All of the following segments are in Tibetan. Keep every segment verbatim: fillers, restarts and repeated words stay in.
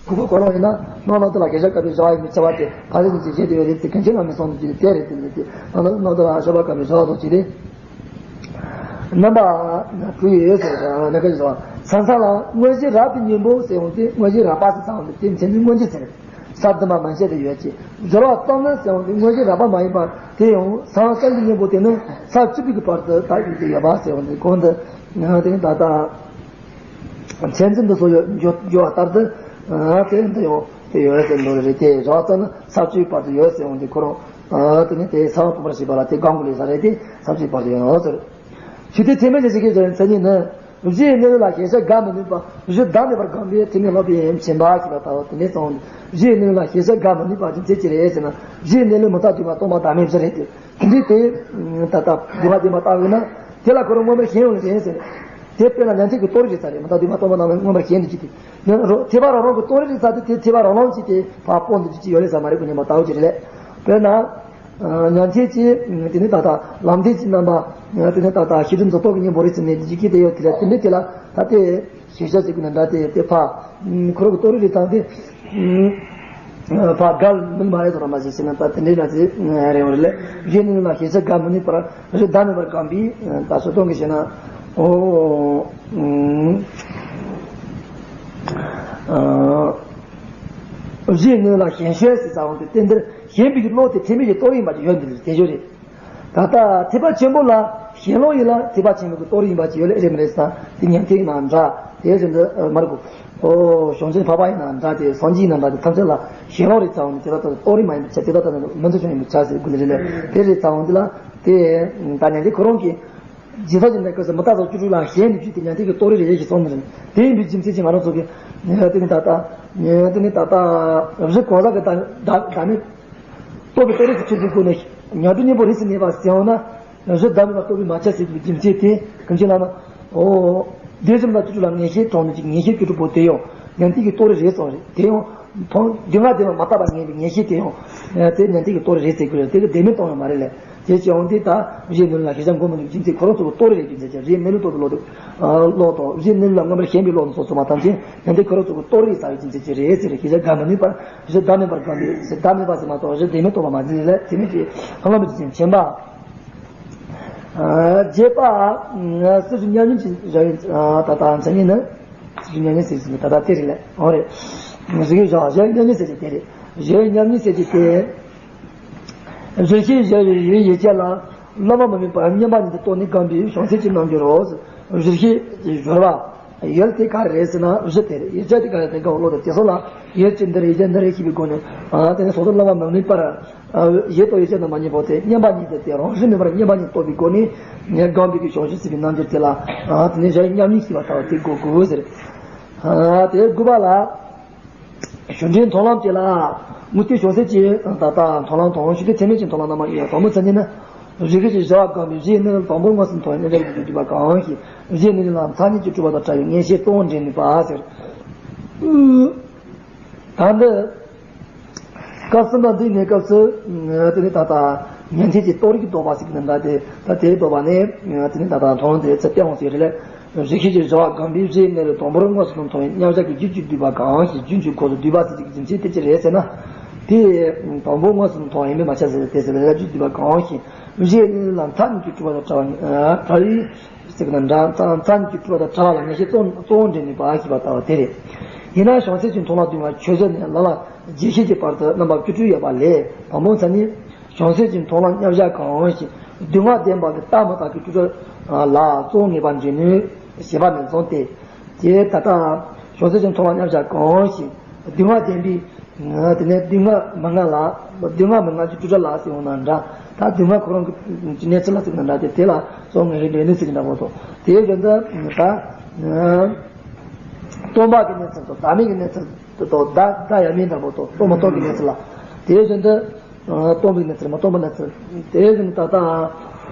ཁོ་བོ་ཁོ་རང་ཡིན་ན་སྣང་ལམ་དེ་ལ་གེ་སར་དཀར་པོའི་བྱ་བ་ཡིན་པའི་ཆེ་བ་དེ་ཕ་རི་ནས་ཅིག་བཞེས་ཏེ་ཡོད་རེད་དེ། གང་ཅི་ལ་མི་སོང་དུ་ཅི་དེ་རེད་དེ་ནི་དེ་སྣང་ལམ་དེ་ལ་ཤོ་བ་དཀར་པོའི་བྱ་བ་དང་ཅི་རེད། རྣམ་པ་དྲུག་ཡོད་ཟེར་ན་ག་ཟེར་བ། ས་མཚམས་ལ་དངོས་གཞི་རགས་པའི་གཉེན་པོ་ཟེར་འོང་དུས། དངོས་གཞི་རགས་པ་ཟེར་ཙམ་དེ་མཚན་ཉིད་མངོན་གྱུར་ཟེར། ས་བདུན་པ་མན་ཆད་དུ་ཡོད་ཅེས། སྦྱོར་བ་ཙམ་ན་ཟེར་འོང་དུས། དངོས་གཞི་རགས་པ་མ་ཡིན་པར་དེ་ཡང་ས་མཚམས་ཀྱི་གཉེན་པོ་དེ་ནི་ས་བཅུ་པའི་གི་བར་དུ་དག་ཡོད་དེ་ཡོད་པ་ཟེར་འོང་དུས། གོང་དུ་དེ་ནི་ད་ལྟ་མཚན་འཛིན་དུ་སོགས་ཡོད་འཇོག་འཇོག་པ་ལྟར་དུ། དེ་འདི་ཡང་དེ་ཡོད་ཟེར་འདུག་རེད་དེ། སྦྱོར་བ་ཙམ་ན་ས་བཅུའི་བར་དུ་ཡོད་ཟེར་འོང་དུས། ཁོ་རང་དེ་ནི་དེ་ས་བ་སྤོབས་པར་བྱེད་པ་ལ་དེ་གང་དགོས་ལས་ས་རེད་དེ། ས་བཅུའི་བར་དུ་ཡོད་ཟེར། ཞུ་དེ་ཚད་མེད་ཀྱི་ཞིག་གི་མཚན་ཉིད་ནི། གཞིའི་གནས་ལུགས་ལ་ཞེན་ཆགས་དགག་མི་ནུས་པ། གཞི་བདག་མེད་པར་སྒོམ་པའི་ཐེག་དམན་སློབ་དཔོན་ཡན་ཆད་པ་ཞེས་པ་ལྟ་བུ་དེ་འདྲའི་ཚོགས། གཞིའི་གནས་ལུགས་ལ་ཞེན་ཆགས་དགག་མི་ནུས་པ་རྒྱུ་མཚན་ཅི་རེད་ཟེར་ན། གཞིའི་གནས་ལུགས་མུ་མཐའ་དུས་མ་སྟོང་པ་བདག་མེད་བཞི་རེད་དེ། དེ་འདྲའི་དེ་ད་ལྟ་འདུལ་བ་བདེན་པ་ལྟ་བས་ན་དེ་ལ་ཁོ་རང་མངོན་པར་ཞེན་ཡོང་ནི་རེད་ཟེར། དེ་དཔེར་ན་ཉན་ཐོས་ཀྱི་རྟོགས་རིགས་རེད་ས་རེད། མུ་མཐའ་དུས་མ་སྟོང་པ་བདག་མེད་མངོན་པར་ཞེན་དུ་གྱུར་ཏེ། ཐེག་པ་རང་རང་གི་རྟོགས་རིགས་རེད་ས་དེ། དེ་ཐེག་པ་རང་རང་གཅིག་དེ་ཕར་སྤོང་དུ་གྱུར་གྱི་ཡོད་རེད་ས་མ་རེད། ཁོ་ཉན་པ་ལྟ་བུ་ཅིག་རེད། དཔེར་ན། ཉན་ཐོས་ཀྱི་དེ་ནི་ད་ལྟ་ལམ་འབྲས་ཀྱི་རྣམ་པ། དེ་ནི་ད་ལྟ་ཤེས་སྒྲིབ་འཛིན་རྟོག་གི་གཉེན་པོ་རེད་ཟེར་ནས་འཇིགས་ཀྱི་དེ་ཡོད་དེ་ལ། དེ་འདྲའི་དེ་ལ་ད་ལྟའི་ཤེས་བྱ་ཟེར་གྱི་ན་འདྲ་དེ་དེ་ཕ་ཁོ་རང་གི་རྟོགས་རིགས་རེད་ཙང་དེ་ཕ་འགལ་མིན་མ་རེད་ཟེར་བ་མ་ཟད་ཟེར་ན། ད་དེ་འདྲའི་ན་ཚེ་རེད་འོང་རེད་ལས། གཞན་ནི་ལ་ཤེས་བྱ་འགལ་མི་ནུས་པར་གཞི་བདག་མེད་པར་སྒོམ་པའི་ད་སོ་སྟོང་གི་བྱས་ན། ཨོ། གཞི་གནས་ལ་ཞེན་ཆགས་ཟེར་ཙམ་དེ་རྟེན་འདིར་ཞེན་པའི་བློ་དེ་ཐེག་དམན་གྱི་རྟོགས་ཡིན་པ་ཅིག་ཡོད་འདུག་དེ་ཞོ་རེད། ད་ལྟ་ཐེག་པ་ཆེན་པོ་ལ་ཞེན་ལོག་ཡིན་ལ་ཐེག་པ་ཆེན་པོ་གི་རྟོགས་རིགས་ཡིན་པ་ཅིག་ཡོད་ལ་ཨེ་རེད་མ་རེད་ཟེར་ན། དེ་ཉན་ཐོས་ཡིན་ན་འདྲ། དེ་བཞིན་དུ་མ་རེད་གོ། ཨོ་གཞུང་ཆེན་འཕགས་པ་ཡིན་ན་འདྲ། དེ་སངས་རྒྱས་ཡིན་ན་འདྲ། དེ་ཐམས་ཅད་ལ་ཞེན་ལོག་རེད་ཙམ་ནི་དེ་ལ་ད་རྟོགས་རིགས་མ་ཡིན་པ་ཆ་དེ་ལ་ད་མི་ཚོ་ཆུང་ཡིན་པ་ཆ་ཟེར་དགོས་ནི་རེད་ལ། དེ་རེད་ཙམ་འདི་ལ་དེ་ད་ཉན་ཐོས་ཁོ་རང་གིས། རྗེས་ཐོབ་ཀྱི་གནས་སྐབས་སུ་མུ་སྟེགས་སོགས་བཅུ་དྲུག་ལ་ཞེན་ནས་བཅུག་སྟེ་ཉན་ཐོས་ཀྱི་རྟོགས་རིགས་རེ་རེ་ཞིག་སོང་ནི་རེད། དེ་ཡིན་པའི་རྒྱུ་མཚན་གྱིས་ང་རང་ཚོ་གི་དེ་ནི་ད་ལྟ་དེ་ནི་ད་ལྟ་གཞི་གང་ཟག་གི་བདག་བདག་མེད་རྟོགས་པའི་རྟོགས་རིགས་ཀྱི་ཆོས་ཀྱི་སྒོ་ནས་ཉན་ཐོས་གཉེན་པོ་རིགས་སུ་གནས་པ་ཟེར་འོང་ན། གཞི་བདག་མེད་པ་རྟོགས་པའི་མ་ཆགས་ཟེར་གྱི་རྒྱུ་མཚན་དེ་གང་ཅི་ལབ་ན། ཨོ། དེ་བཞིན་ལ་བཅུ་དྲུག་ལ་ངེས་ཤེས་དྲངས་ནས་ཀྱི་ངེས་ཤེས་བཅུ་དྲུག་པོ་དེ་ཡང་ཉན་ཐོས་ཀྱི་རྟོགས་རིགས་རེད་སོང་རེད། དེ་ཡང་། མཐོང་སྡུག་བསྔལ་བདེན་པར་མ་བརྟགས་པར་ངེས་པའི་ངེས་ཤེས་དེ་ཡང་། དེ་ཉན་ཐོས་ཀྱི་རྟོགས་རིགས་རེད་ཟེར་དགོས་རེད། དེ་གི་བདེན་མེད་རྟོགས་ཡང་མ་རེད་ལས། དེ་བྱས་ཡོང་དུས་ད་གཞི་གནས་ལུགས་ལ་ཤེས་བྱ་འགོག་མི་ནུས་རྒྱུ་མཚན་ཁོ་རང་ཚོ་གི་རྟོགས་རིགས་རེད། རྒྱུ་མཚན་ཅན་རེད། མི་ལུས་རྟོགས་པའི་བློ་དང་། བློ་དང་གཞི་གནས་ལུགས་ལ་མངོན་པར་ཞེན་པའི་བློ་དང་སོགས་ཚང་མ་ཐམས་ཅད་ཉན་ཐོས་ཁོ་རང་ཚོ་གི་རྟོགས་རིགས་ཟེར་བའི་རྒྱུ་མཚན་ཅན་རེད་ཟེར་རེད། ཤེས་བྱ་འགག་མི་ནུས་པར་གཞི་བདག་མེད་པར་སྒོམ་པའི་གཞི་བདག་མེད་པ་ཟེར་མ་གཏོགས་གཞི་བདེན་མེད་རྟོགས་པ་མ་འཛིན་ལས། དེ་མིན་གྱི་ལྷག་ལམ་རྒྱུ་མཚན་ཆེན་པ། རྗེས་པ། སྲིད་ཞུ་མཉམ་ཉིད་ཀྱི་བཞག་ཡོད། ད་ལྟ་མཚན་ཉིད་ནི། སྲིད་ཞུ་མཉམ་ཉིད་ཟེར་ཟིན་པའི་ད་ལྟ་དེ་རེད་ལས་འོང་རེད། གཟིགས་ཡོད་བཞག་གཞི་མཉམ་ཉིད་ཟེར་གྱི་དེ་རེད། གཞི་མཉམ་ཉིད་ཟེར་གྱི་དེ། གཞིར་བཤད་བཞག་ཡོད་ཡུལ་ཡིད་བྱེད་ལ། བླ་མ་མི་དམིགས་པར་མཉམ་པ་ཉིད་དུ་རྟོགས་ནས་སྒོམ་པའི་བྱང་སེམས་ཀྱི་རྣལ་འབྱོར་རོ། གཞིར་བཤད་ཀྱི་སྦྱོར་བ། ཡུལ་དེ་ག་རེ་རེད་ཟེར་ན། གཞི་དེ་རེད། ཡིད་བྱེད་དེ་ག་རེ་རེད། དགའ་བ་བློ་དང་དེ་སོགས་ལ་ཡུལ་གྱི་འདི་རེད་གཞི་འདི་རེད་ཤེས་པའི་སྒོ་ནས། དེ་ནས་སོ་སོར་བླ་མ་མི་དམིགས་པར། གཞི་དང་ཡིད་བྱེད་རྣམ་པ་གཉིས་པོ་དེ་མཉམ་པ་ཉིད་དུ་དེ་རང་བཞིན་མེད་པར་མཉམ་པ་ཉིད་རྟོགས་པའི་སྒོ་ནས། ངས་སྒོམ་པའི་གི་བྱང་ཆུབ་སེམས་དཔའི་རྣལ་འབྱོར་དེ་ལ། དེ་ནས་གཞི་མཉམ་ཉིད་ཤེས་པ་ལྟ་བུ་དེ་དགོས་དགོས་ཟེར། དེ་དགུ་པ་ལ། ཞུ་འབྲས་མཐོང་ལམ་དེ་ལ། དངོས་བསྟན་བྱང་སེམས་ཀྱི་ད་ལྟ་མཐོང་ལམ་དང་ཞུ་འབྲས་ཚད་མེད་ཀྱི་མཐོང་ལམ་རྣམ་པ་གཉིས་ཡོད། དང་པོ་མཚན་ཉིད་ནི། རིགས་ཤེས་ཀྱི་བྱ་བ་སྒོམ་པའི་གཞིའི་གནས་ལུགས་དང་པོར་མངོན་སུམ་མཐོང་བའི་གནས་སྐབས་ཀྱི་སྒྲུབ་པ་གང་ཞིག་གཞིའི་གནས་ལུགས་ལ་མཚན་ཉིད་ཀྱིས་གྲུབ་པ་དང་བྲལ་བའི་ངེས་ཤེས་གཙོ་བོར་འདྲེན་ནུས་པ་ཟེར། ད་འདི། སྐབས་གསུམ་པ་འདིའི་གནས་སྐབས་སུ། དེ་ནི་ད་ལྟ་ཉན་ཐོས་ཀྱི་རྟོགས་རིགས་ཀྱི་ལྡོག་པ་ཟེར་གྱི་ནི་འདྲ་སྟེ། ད་དེའི་ལྡོག་པ་ནི། དེ་ནི་ད་ལྟ་མཐོང་ལམ་དེ་ཚུར་བསྟན་འོང་ཟེར་རེད་ལས། རིགས་ཤེས་ཀྱི་བྱ་བ་སྒོམ་པའི་གཞིའི་གནས་ལུགས་དང་པོར་མངོན་སུམ་དུ་མཐོང་བའི་མཉམ་གཞག་གི་རྒྱུད་ཀྱི་སྡུད་པ་གང་ཞིག་རྒྱུན་གྱི་འཁོར་དུ་སྡུད་པ་ཟེར་གྱི་རྒྱུ་མཚན་དེ་ཅི་རེད་ཟེར་ན། དེ་དང་པོ་མངོན་སུམ་དུ་མཐོང་ཡིན་པས་མ་ཆགས་ཟེར་ཏེ་ཟེར་བའི་རྒྱུད་སྡུད་པ་གང་ཞིག་གཞིའི་གནས་ལུགས་ལ་མཚན་ཉིད་ཀྱིས་གྲུབ་པ་དང་བྲལ་བ་ཉིད། བྲལ་བའི། ཟེར་གྱི་ན་འདྲ། མཚན་ཉིད་ཀྱིས་གྲུབ་པ་དང་བྲལ་བ་ལ་ངེས་ཤེས་གཙོ་གཙོ་བོར་འདྲེན་ནུས་པ་ཞེས་པ་ལྟ་བུ་དེ་རེད། ཡིན་ན་བྱང་སེམས་ཀྱི་མཐོང་ལམ་སྡུག་བསྔལ་ཆོས་ཅན་ནས་ལམ་ལ་རྗེས་ཤེས་ཀྱི་བར་དུ་རྣམ་པ་བཅུ་དྲུག་ཡོད་པ་ལས། དང་པོ་མཚན་ཉིད། བྱང་སེམས་ཀྱི་མཐོང་ལམ་མཉམ་གཞག་གང་ཞིག་སྡུག་བསྔལ་བདེན་པ་གི་རྟག་མི་རྟག་གི་སྤྲོས་བྲལ་ལ་གཙོ་བོ་ངེས་པར་འདྲེན་ནུས་ཞེས་པ་ནས་བཟུང་སྟེ། དེ་ད་ལྟ་བྱང་སེམས་ཀྱི་མཐོང་ལམ་མཉམ་གཞག་གང་ཞིག་སྡུག་བསྔལ་བདེན་པའི། དེ་ནས་སྡུག་བསྔལ་མི་མངའ་ལ། སྡུག་བསྔལ་མི་མངའ་ཀྱི་སྤྲོས་བྲལ་ལ་ཟེར་འོང་ན་འདྲ། ད་སྡུག་བསྔལ་ཁོ་རང་གི་གནས་ཚུལ་ལ་ཟེར་ན་འདྲ་སྟེ། དེ་ལ་གཙོ་བོ་ངེས་པར་འདྲེན་ནུས་ཟེར་གྱི་འདྲ་པོ་དང་། དེའི་རྒྱུན་དུ་ད་སྟོང་པ་གི་གནས་ཚུལ་དང་བདག་མེད་ཀྱི་གནས་ཚུལ་དང་། བདག་བདག་ཡང་མིན་འདྲ་པོ་དང་། སྟོང་མི་སྟོང་གི་གནས་ཚུལ་ལ། དེའི་རྒྱུན་དུ་སྟོང་པའི་གནས་ཚུལ་མི་སྟོང་པའི་གནས་ཚུལ། དེའི་རྒྱུན་དུ་ད་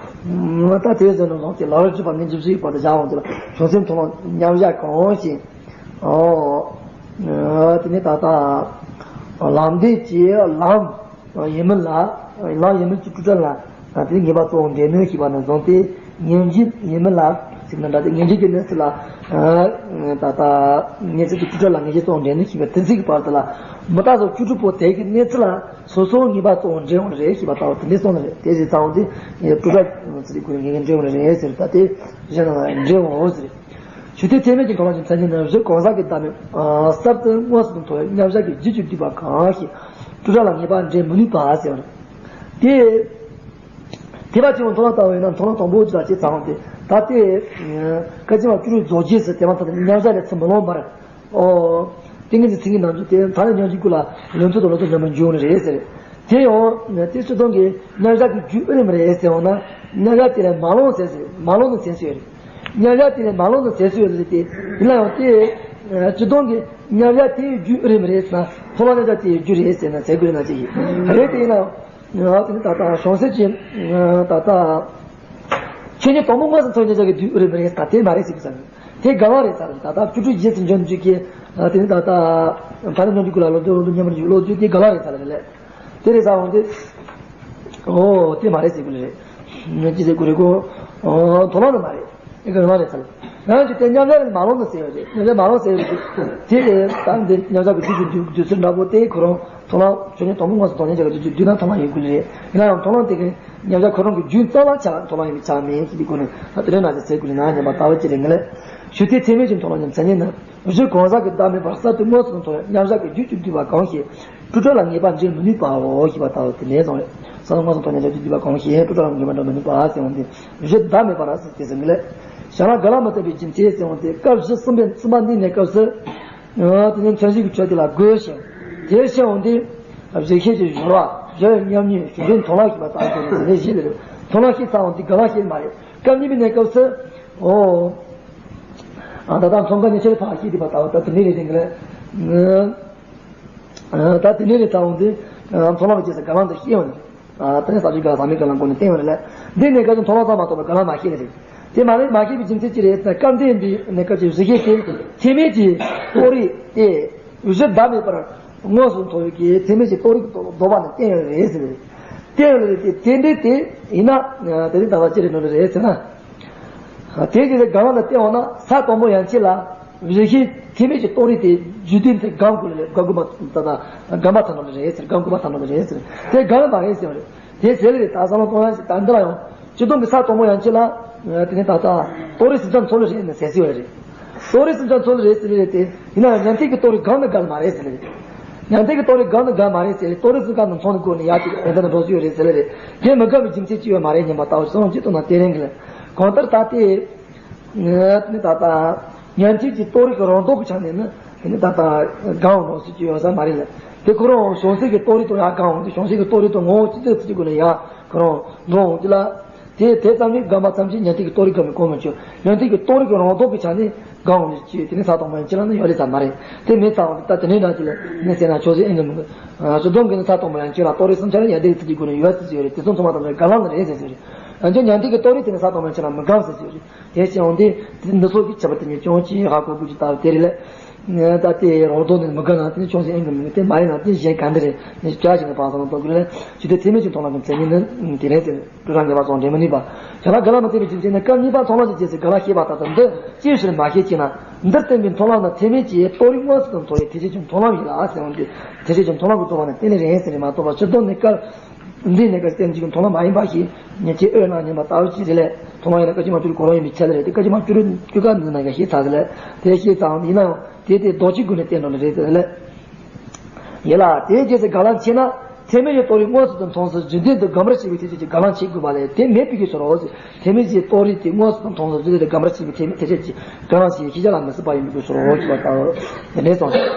ལྟ་ད་དེའི་རྒྱུན་དུ་ལོངས་ཏེ་ལ་ལུ་ཅི་པ་ནི་འཇིབ་ཞིག་བར་དུ་བཞག་འོང་དུ་ལ་བྱང་སེམས་མཐོང་ལམ་མཉམ་གཞག་གང་ཞིག་ཨོ། དེ་ནས་ད་ལྟ་ལམ་འབྲས་ཀྱི་ལམ་ཡིན་མིན་ལ། ལམ་ཡིན་མིན་གྱི་སྤྲོས་བྲལ་ལ་དེ་ངེས་པ་གཙོ་བོ་འདྲེན་ནུས་ཞེས་པ་ནས་བཟུང་སྟེ། ངེས་འབྱེད་ཡིན་མིན་ལ་ཟེར་ན་འདྲ་སྟེ། ངེས་འབྱེད་ཀྱི་གནས་ཚུལ་ལ། ད་ལྟ་གནས་ཚུལ་དེ་སྤྲོས་བྲལ་ལ་ངེས་ཤེས་གཙོ་བོ་འདྲེན་ནས་ཞེས་པའི་དེ་ཚིག་གི་བར་དུ་ལ་མི་རྟག་སོགས་བཅུ་དྲུག་པོ་དེ་གི་གནས་ཚུལ་ལ་སོ་སོའི་ངེས་པ་གཙོ་བོ་འདྲེན་འོང་རེད་ཞེས་པ་ལྟ་བུ་དེ་འདྲའི་གསུངས་ནི་རེད། དེ་ཞེས་ཚང་བ་དེ་སྤྲོས་བྲལ་ཚིག་གི་སྒོ་ནས་ངེས་ངེས་འདྲེན་འོང་རེད་ཟེར། ད་དེ་གཞན་ལ་འདྲེན་འོང་ཟེར། ཞུ་དེ་ཐེག་དམན་གྱི་མཐོང་ལམ་གྱི་མཚན་ཉིད་ནི་རི་གང་ཟག་གི་བདག་མེད་གསར་དུ་མངོན་སུམ་དུ་མཐོང་བའི་མཉམ་གཞག་གི་རྒྱུད་ཀྱིས་བསྡུས་པ་གང་ཞིག་སྤྲོས་བྲལ་ལ་ངེས་པ་འདྲེན་མི་ནུས་པ་ཟེར་བ་རེད། དེ། ཐེག་པ་ཆེན་པོའི་མཐོང་ལམ་ལྟ་བུ་ཡིན་ན་མཐོང་ལམ་དང་པོ་ཅི་ལ་ཅི་ཚང་སྟེ། ད་ལྟའི་སྐད་ཅིག་མ་བཅུ་དྲུག་རྫོགས་རྗེས་སུ་དེ་མ་ཐག་ཏུ་མཉམ་བཞག་ལས་ཚུར་མི་ལོངས་པར། ཨོ། ཏིང་ངེ་འཛིན་ཚིག་གི་ནང་དུ་དེ་ད་ནི་སྙོམས་འཇུག་ཀུན་ལ་ལོངས་སྤྱོད་དང་ལོངས་སྤྱོད་རྣམ་པར་འཇུག་ནི་རེད་ཟེར། དེ་ཡང་དེ་སྤྱིར་བཏང་གི་མཉམ་བཞག་གི་རྒྱུ་དབུ་རིམ་རེད་ཟེར་བ་ན། མཉམ་བཞག་དེ་ལས་མ་ལོངས་ཟེར་ཟེར་མ་ལོངས་ནི་ཟེར་ཟེར་རེད། མཉམ་བཞག་དེ་ལས་མ་ལོངས་ནི་ཟེར་ཟེར་རེད་དེ། ཡིན་ན་ཡང་དེ་སྤྱིར་བཏང་གི་མཉམ་བཞག་དེའི་རྒྱུ་དབུ་རིམ་རེད་ཟེར་ན། མཐོང་ལམ་མཉམ་བཞག་དེའི་རྒྱུ་རེད་ཟེར་ན་ཟེར་དགོས་ན་ཅི་ཡིན་རེད། དེ་ཡིན་ན་ཡང་། ང་དེ་ནི་ད་ལྟ་བྱང་སེམས་ཀྱི་ད་ལྟ་ཆོས་ཉིད་དང་པོ་མངོན་སུམ་མཐོང་བའི་མཉམ་བཞག་གི་རྒྱུ་དབུ་རིམ་རེད། ད་དེ་མ་རེད་ཟེར་གི་ས་རེད། དེ་འགལ་བ་རེད་ས་རེད། ད་ལྟ་བཅུ་དྲུག་རྗེས་སུ་འཇོག་རྒྱུ་གི་དེ་ནི་ད་ལྟ་ཕ་རི་ནོ་འཇུག་གུ་ལ་ལོ་དུ་ལོ་དུ་མཉམ་པར་འཇུག་ལོ་དུ་དེ་འགལ་བ་རེད་ས་རེད་ལས། དེ་རེད་ས་འོང་དེ། ཨོ་དེ་མ་རེད་ཟེར་གི་རེད། ངས་ཅི་ཟེར་གི་རེད་གོ། མཐོང་ལམ་ནི་མ་རེད། ཨེ་གི་མ་རེད་ས་རེད། ང་ཚོ་དེ་མཉམ་བཞག་ལས་མ་ལོངས་ནི་ཟེར་བ་རེད། མཉམ་བཞག་མ་ལོངས་ཟེར་བ་རེད། དེ་ལས་ད་འདི་མཉམ་བཞག་གི་རྒྱུ་རྒྱུ་རྒྱུ་ཚུལ་འདྲ་པོ་དེ་ཁོ་རང་མཐོང་ལམ་ཆོས་ཉིད་དང་པོ་མངོན་སུམ་མཐོང་ནས་བྱ་བའི་རྒྱུ་རྒྱུ་ན་མཐོང་ལམ་ཡིན་དགོས་རེད། ཡིན་ན་ཡང་མཐོང་ལམ་དེ་གི་མཉམ་བཞག་ཁོ་རང་གི་རྒྱུ་རྩ་བ་ཆ་མཐོང་ལམ་ཡིན་པའི་ཆ་མེད་ཀྱི་དེ་སྒོ་ནས་ད་དེ་འདྲ་ན་ཅི་ཟེར་དགོས་རེད་ན་ཉམས་པ་ལྟ་བུ་ཅི་རེད་ངས་ལས། ཞུ་དེ་ཚད་མེད་ཀྱི་མཐོང་ལམ་གྱི་མཚན་ཉིད་ནི། རི་གང་ཟག་གི་བདག་མེད་པར་གསར་དུ་མངོན་སུམ་མཐོང་བའི་མཉམ་བཞག་གི་རྒྱུད་ཀྱིས་བསྡུས་པ་གང་ཞིག་སྤྲོས་བྲལ་ལ་ངེས་པ་འདྲེན་མི་ནུས་པའོ་ཞེས་པ་ལྟ་བུ་དེ་ནས་སོང་རེད། གསར་དུ་མངོན་སུམ་མཐོང་ནས་བྱ་རྒྱུད་བསྡུས་པ་གང་ཞིག་སྤྲོས་བྲལ་ལ་ངེས་པ་འདྲེན་མི་ནུས་པ་ཟེར་འོང་དེ། རི་བདག་མེད་པར་ཟེར་དེ་ཟེར་ངེས་ལས། བྱ་ལ་ག་ལ་མི་ལྟ་བའི་རྒྱུ་མཚན་ཟེར་འོང་དེ་སྐབས་བཞི་གསུམ་པའི་གསུམ་པ་འདི་གནས་སྐབས་སུ། དེ་ནས་མཚན་གཞི་གི་ཆོས་དེ་ལ་དགོས་ཤིང་། དེ་ཤེས་འོང་དེ། གཞི་ཤེས་ཀྱི་སྦྱོར་བ་སྦྱོར་བའི་མཉམ་ཉིད་གཞུང་འགྲེལ་མཐོང་ལམ་ཞེས་པ་ལྟ་བུ་དེ་ནས་བཞི་ལས་རེད། མཐོང་ལམ་ཤེས་ཚར་འོང་དེ་ག་ལ་ཤེས་མ་རེད། སྐབས་གཉིས་པའི་གནས་སྐབས་སུ། ཨོ། ཨ་ད་ལྟ་མཚོན་ཁ་ཉེ་ཆར་ཕར་ཤེས་དེ་པ་ལྟ་བུ་ད་དེ་ནས་རེད་དེ་ངེས་ལས། ད་དེ་ནས་རེད་ད་འོང་དུས་མཐོང་ལམ་གྱི་ས་ག་ལང་དུ་ཤེས་འོང་། ད་ནི་ས་བཅུ་ག་ས་མེད་ག་ལང་སྒོ་ནས་བསྟན་འོང་རེད་ལ། འདི་ནས་ག་ཚོད་མཐོང་ལམ་ཙམ་མ་གཏོགས་པའི་ག་ལང་མ་ཤེས་ནི་རེད། དེ་མ་རེད་མ་ཤེས་པའི་རྒྱུ་མཚན་ཅི་རེད་ཟེར་ན་སྐབས་འདིའི་འདི་ནས་སྐབས་ཀྱི་གཞི་ཤེས་དེ་ཚད་མེད་ཀྱི་རྟོགས་རིགས་ཏེ། གཞི་བདག་མེད་པར་མངོན་སུམ་མཐོང་བའི་གི་ཚད་མེད་ཀྱི་རྟོགས་རིགས་ལྡོག་པ་ནི་བསྟན་ཡོད་རེད་ཟེར་རེད། བསྟན་ཡོད་རེད་དེ་དེ་འདྲའི་དེ་ཡིན་ན་དེ་རིང་ད་ལྟ་ཅི་རེད་ནོར་རེད་ཟེར་ན། དེ་ཅི་ཟེར་ག་ལང་ལ་བལྟས་འོང་ན་ས་དང་པོ་ཡན་ཆད་ལ་རེ་ཞིག་ཚད་མེད་ཀྱི་རྟོགས་རིགས་དེ་རྒྱུད་སྡེ་དེ་སྒང་དགོས་ལ་རེད། སྒང་དགོས་པ་ད་ལྟ་སྒང་པ་ཐ་ན་ལ་རེད་ཟེར། སྒང་དགོས་པ་ཐ་ན་ལ་རེད་ཟེར། དེ་སྒང་མ་རེད་ཟེར་བ་རེད། དེ་ཟེར་ལ་རེད། ད་བསམ་བློ་གཏོང་ཡ་ཞིག་ད་འདི་ལ་ཡང་སྤྱིར་བཏང་གི་ས་དང་པོ་ཡན་ཆད་ལ་དེ་ནས་ད་ལྟ་རྟོགས་རིགས་སུམ་ཆ་ཚོ་ལ་རེད་ནས་ཟེར་ཟེར་བ་རེད། རྟོགས་རིགས་སུམ་ཆ་ཚོ་ལ་རེད་ཟེར་ལ་རེད་དེ་ཡིན་ན་ཡང་ཉན་ཐོས་ཀྱི་རྟོགས་རིགས་སྒང་ནི་སྒང་མ་རེད་ཟེར་ལ་རེད། ཉན་ཐོས་ཀྱི་རྟོགས་རིགས་སྒང་ནི་སྒང་མ་རེད་ཟེར་ལ་རྟོགས་རིགས་སུམ་ཆ་ནང་ཚང་ནི་སྒོ་ནས་ཡར་ཅིག་དེ་འདྲ་ནི་འགྲོ་སྲིད་ཡོད་རེད་ཟེར་ལ་རེད། དེ་མི་དགའ་བའི་རྒྱུ་མཚན་ཅི་ཡོད་མ་རེད། སྙམ་པ་ལྟ་བུ་སོང་ཅི་ལྟོས་ན་དེ་རིང་གི་ལ་གང་ལྟར་ད་ལྟའི་ནི་ད་ལྟ་ཉན་ཐོས་ཀྱི་རྟོགས་རིགས་ཀྱི་རང་ལྡོག་གི་ཆ་ནས་ནི་དེ་ནི་ད་ལྟ་སྒང་འགྲོ་སྲིད་ཀྱི་ཡོད་ས་མ་རེད་ལ། དེ་ཁོ་རང་བྱང་སེམས་ཀྱི་རྟོགས་རིགས་དང་ཡར་སྒང་འོང་དུས་བྱང་སེམས་ཀྱི་རྟོགས་རིགས་དང་ངོ་བོ་ཅི་ལྟར་ཚུལ་གྱི་སྒོ་ནས་ཡར་ཁོ་རང་འགྲོ་འོང་དུས་ལ། དེ་དེ་ཙམ་གྱིས་སྒོམ་པ་ཙམ་གྱིས་ཉན་ཐོས་ཀྱི་རྟོགས་རིགས་སྒོམ་པའི་གོ་མི་ཆོད། ཉན་ཐོས་ཀྱི་རྟོགས་རིགས་ཀྱི་རང་ལྡོག་གི་ཆ་ནས་སྒང་འོང་ནས་ཅི་དེ་ནི་ས་དང་པོ་ཡན་ཆད་ལ་ནི་ཡོད་ལེ་ས་མ་རེད། དེ་མེད་ཙང་ད་དེ་ནས་འདྲ་ཅི་ལ་ནི་ཟེར་ན་ཆོས་སེམས་ཨེ་འགྲོ་མི་དགོས། སྤྱིར་བཏང་གི་ནི་ས་དང་པོ་ཡན་ཆད་ལ་རྟོགས་རིགས་སུམ་ཆ་ལ་ཡར་ལྡོག་ཚུལ་གྱི་སྒོ་ནས་ཡོད་ཚུལ་ཡོད་རེད། དེ་ཚོ་ཚང་མ་དང་པོའི་དགག་ལན་ནི་རེད་ཟེར་ཟེར་རེད། ཡང་ཅིན་ཉན་ཐོས་ཀྱི་རྟོགས་རིགས་དེ་ནི་ས་དང་པོ་ཡན་ཆད་ལ་མི་སྒོམ་ཟེར་ཟེར་རེད། དེ་བྱས་འོང་དུས་དེ་འདི་ཚོ་གི་ཁྱད་པར་དེ་ཉིད་ཀྱང་ཅི་ཧ་གོ་དགོས་ཀྱི་ལྟ་བུ་དེ་རེད་ལ། ད་ལྟའི་རང་ལྡོག་ནི་མི་དགའ་ན་དེ་ནི་ཆོས་སེམས་ཨེ་འགྲོ་མི་དགོས། དེ་མ་ཡིན་ན་དེ་གཞན་ག་འདི་རེད་ནི་བྱ་ཞིག་ནི་བག་ཚ་ན་རྟོགས་དགོས་ལ། ཇི་ལྟར་ཚད་མེད་ཅིང་མཐོང་ལམ་གྱི་མཚན་ཉིད་ནི་དེ་རེད་ཟེར། སྤྲོས་བྲལ་ངེས་པ་སོགས་འདྲེན་མི་ནུས་པ། བྱ་ལ་ག་ལ་མི་ལྟ་བའི་རྒྱུ་མཚན་ནི་སྐབས་གཉིས་པ་མཐོང་ལམ་གྱི་རྗེས་སུ་ག་ལ་ཤེས་པ་ལྟར་དུ་འདི་ཅིའི་ཕྱིར་མ་ཤེས་ཅེ་ན། འདིར་བསྟན་པའི་མཐོང་ལམ་ནི་ཚད་མེད་ཀྱི་རྟོགས་རིགས་མངོན་སུམ་དུ་མཐོང་བའི་ཐེག་ཆེན་གྱི་མཐོང་ལམ་ཡིན་ལ་ཟེར་བ་འདི་ཐེག་ཆེན་གྱི་མཐོང་ལམ་གྱི་རྟོགས་པ་ནི་དེ་ནི་རེད་ཟེར་རེད་མ་གཏོགས་པ་སྤྱིར་བཏང་ནི་སྐབས་འདི་ནས་སྐབས་བསྟན་གྱི་མཐོང་ལམ་མ་ཡིན་པ་ཞིག་ཉེ་ཆའི་དབུས་ན་ཉན་པ་ལྟ་བུ་ཅིག་རེད་ལས། མཐོང་ལམ་ཡིན་ན་སྐད་ཅིག་མ་བཅུ་དྲུག་གོ་རིམ་ཡིན་པའི་ཆ་ལ་རེད་དེ་སྐད་ཅིག་མ་བཅུ་དྲུག་བཅུ་ག་འདི་ན་ཡང་ཤེས་ཚར་ཟེར་ལས། དེ་ཤེས་ཙང་ཡིན་ན་ཡང་དེ་དེ་ལྡོག་ཕྱིའི་སྒོ་ནས་བསྟན་འགྲོ་ནི་རེད་ཟེར་ལས། ཡིན་ལ་དེའི་རྗེས་སུ་དགག་ལན་ཆེ་ན་ཚད་མེད་ཀྱི་རྟོགས་རིགས་མངོན་སུམ་དུ་མཐོང་ཚུལ་རྒྱུད་ལྡན་དུ་སྒོམ་པར་བྱེད་པའི་ཐེག་ཆེན་གྱི་དགག་ལན་བྱེད་དགོས་པ་ལས་དེ་མེད་པའི་གི་ཕྱིར་རོ། ཚད་མེད་ཀྱི་རྟོགས་རིགས་དེ་མངོན་སུམ་དུ་མཐོང་ཚུལ་རྒྱུད་ལྡན་དུ་སྒོམ་པར་བྱེད་པའི་ཐེག་ཐེག་ཆེན་གྱི་དགག་ལན་བྱེད་པའི་ཤེས་བྱ་ལ་མི་སྲིད་པ་ཡིན་པའི་གི་ཕྱིར་རོ་ཞེས་པ་ལྟ་བུ་དེ་འདྲའི་གསུངས་ཤིང་།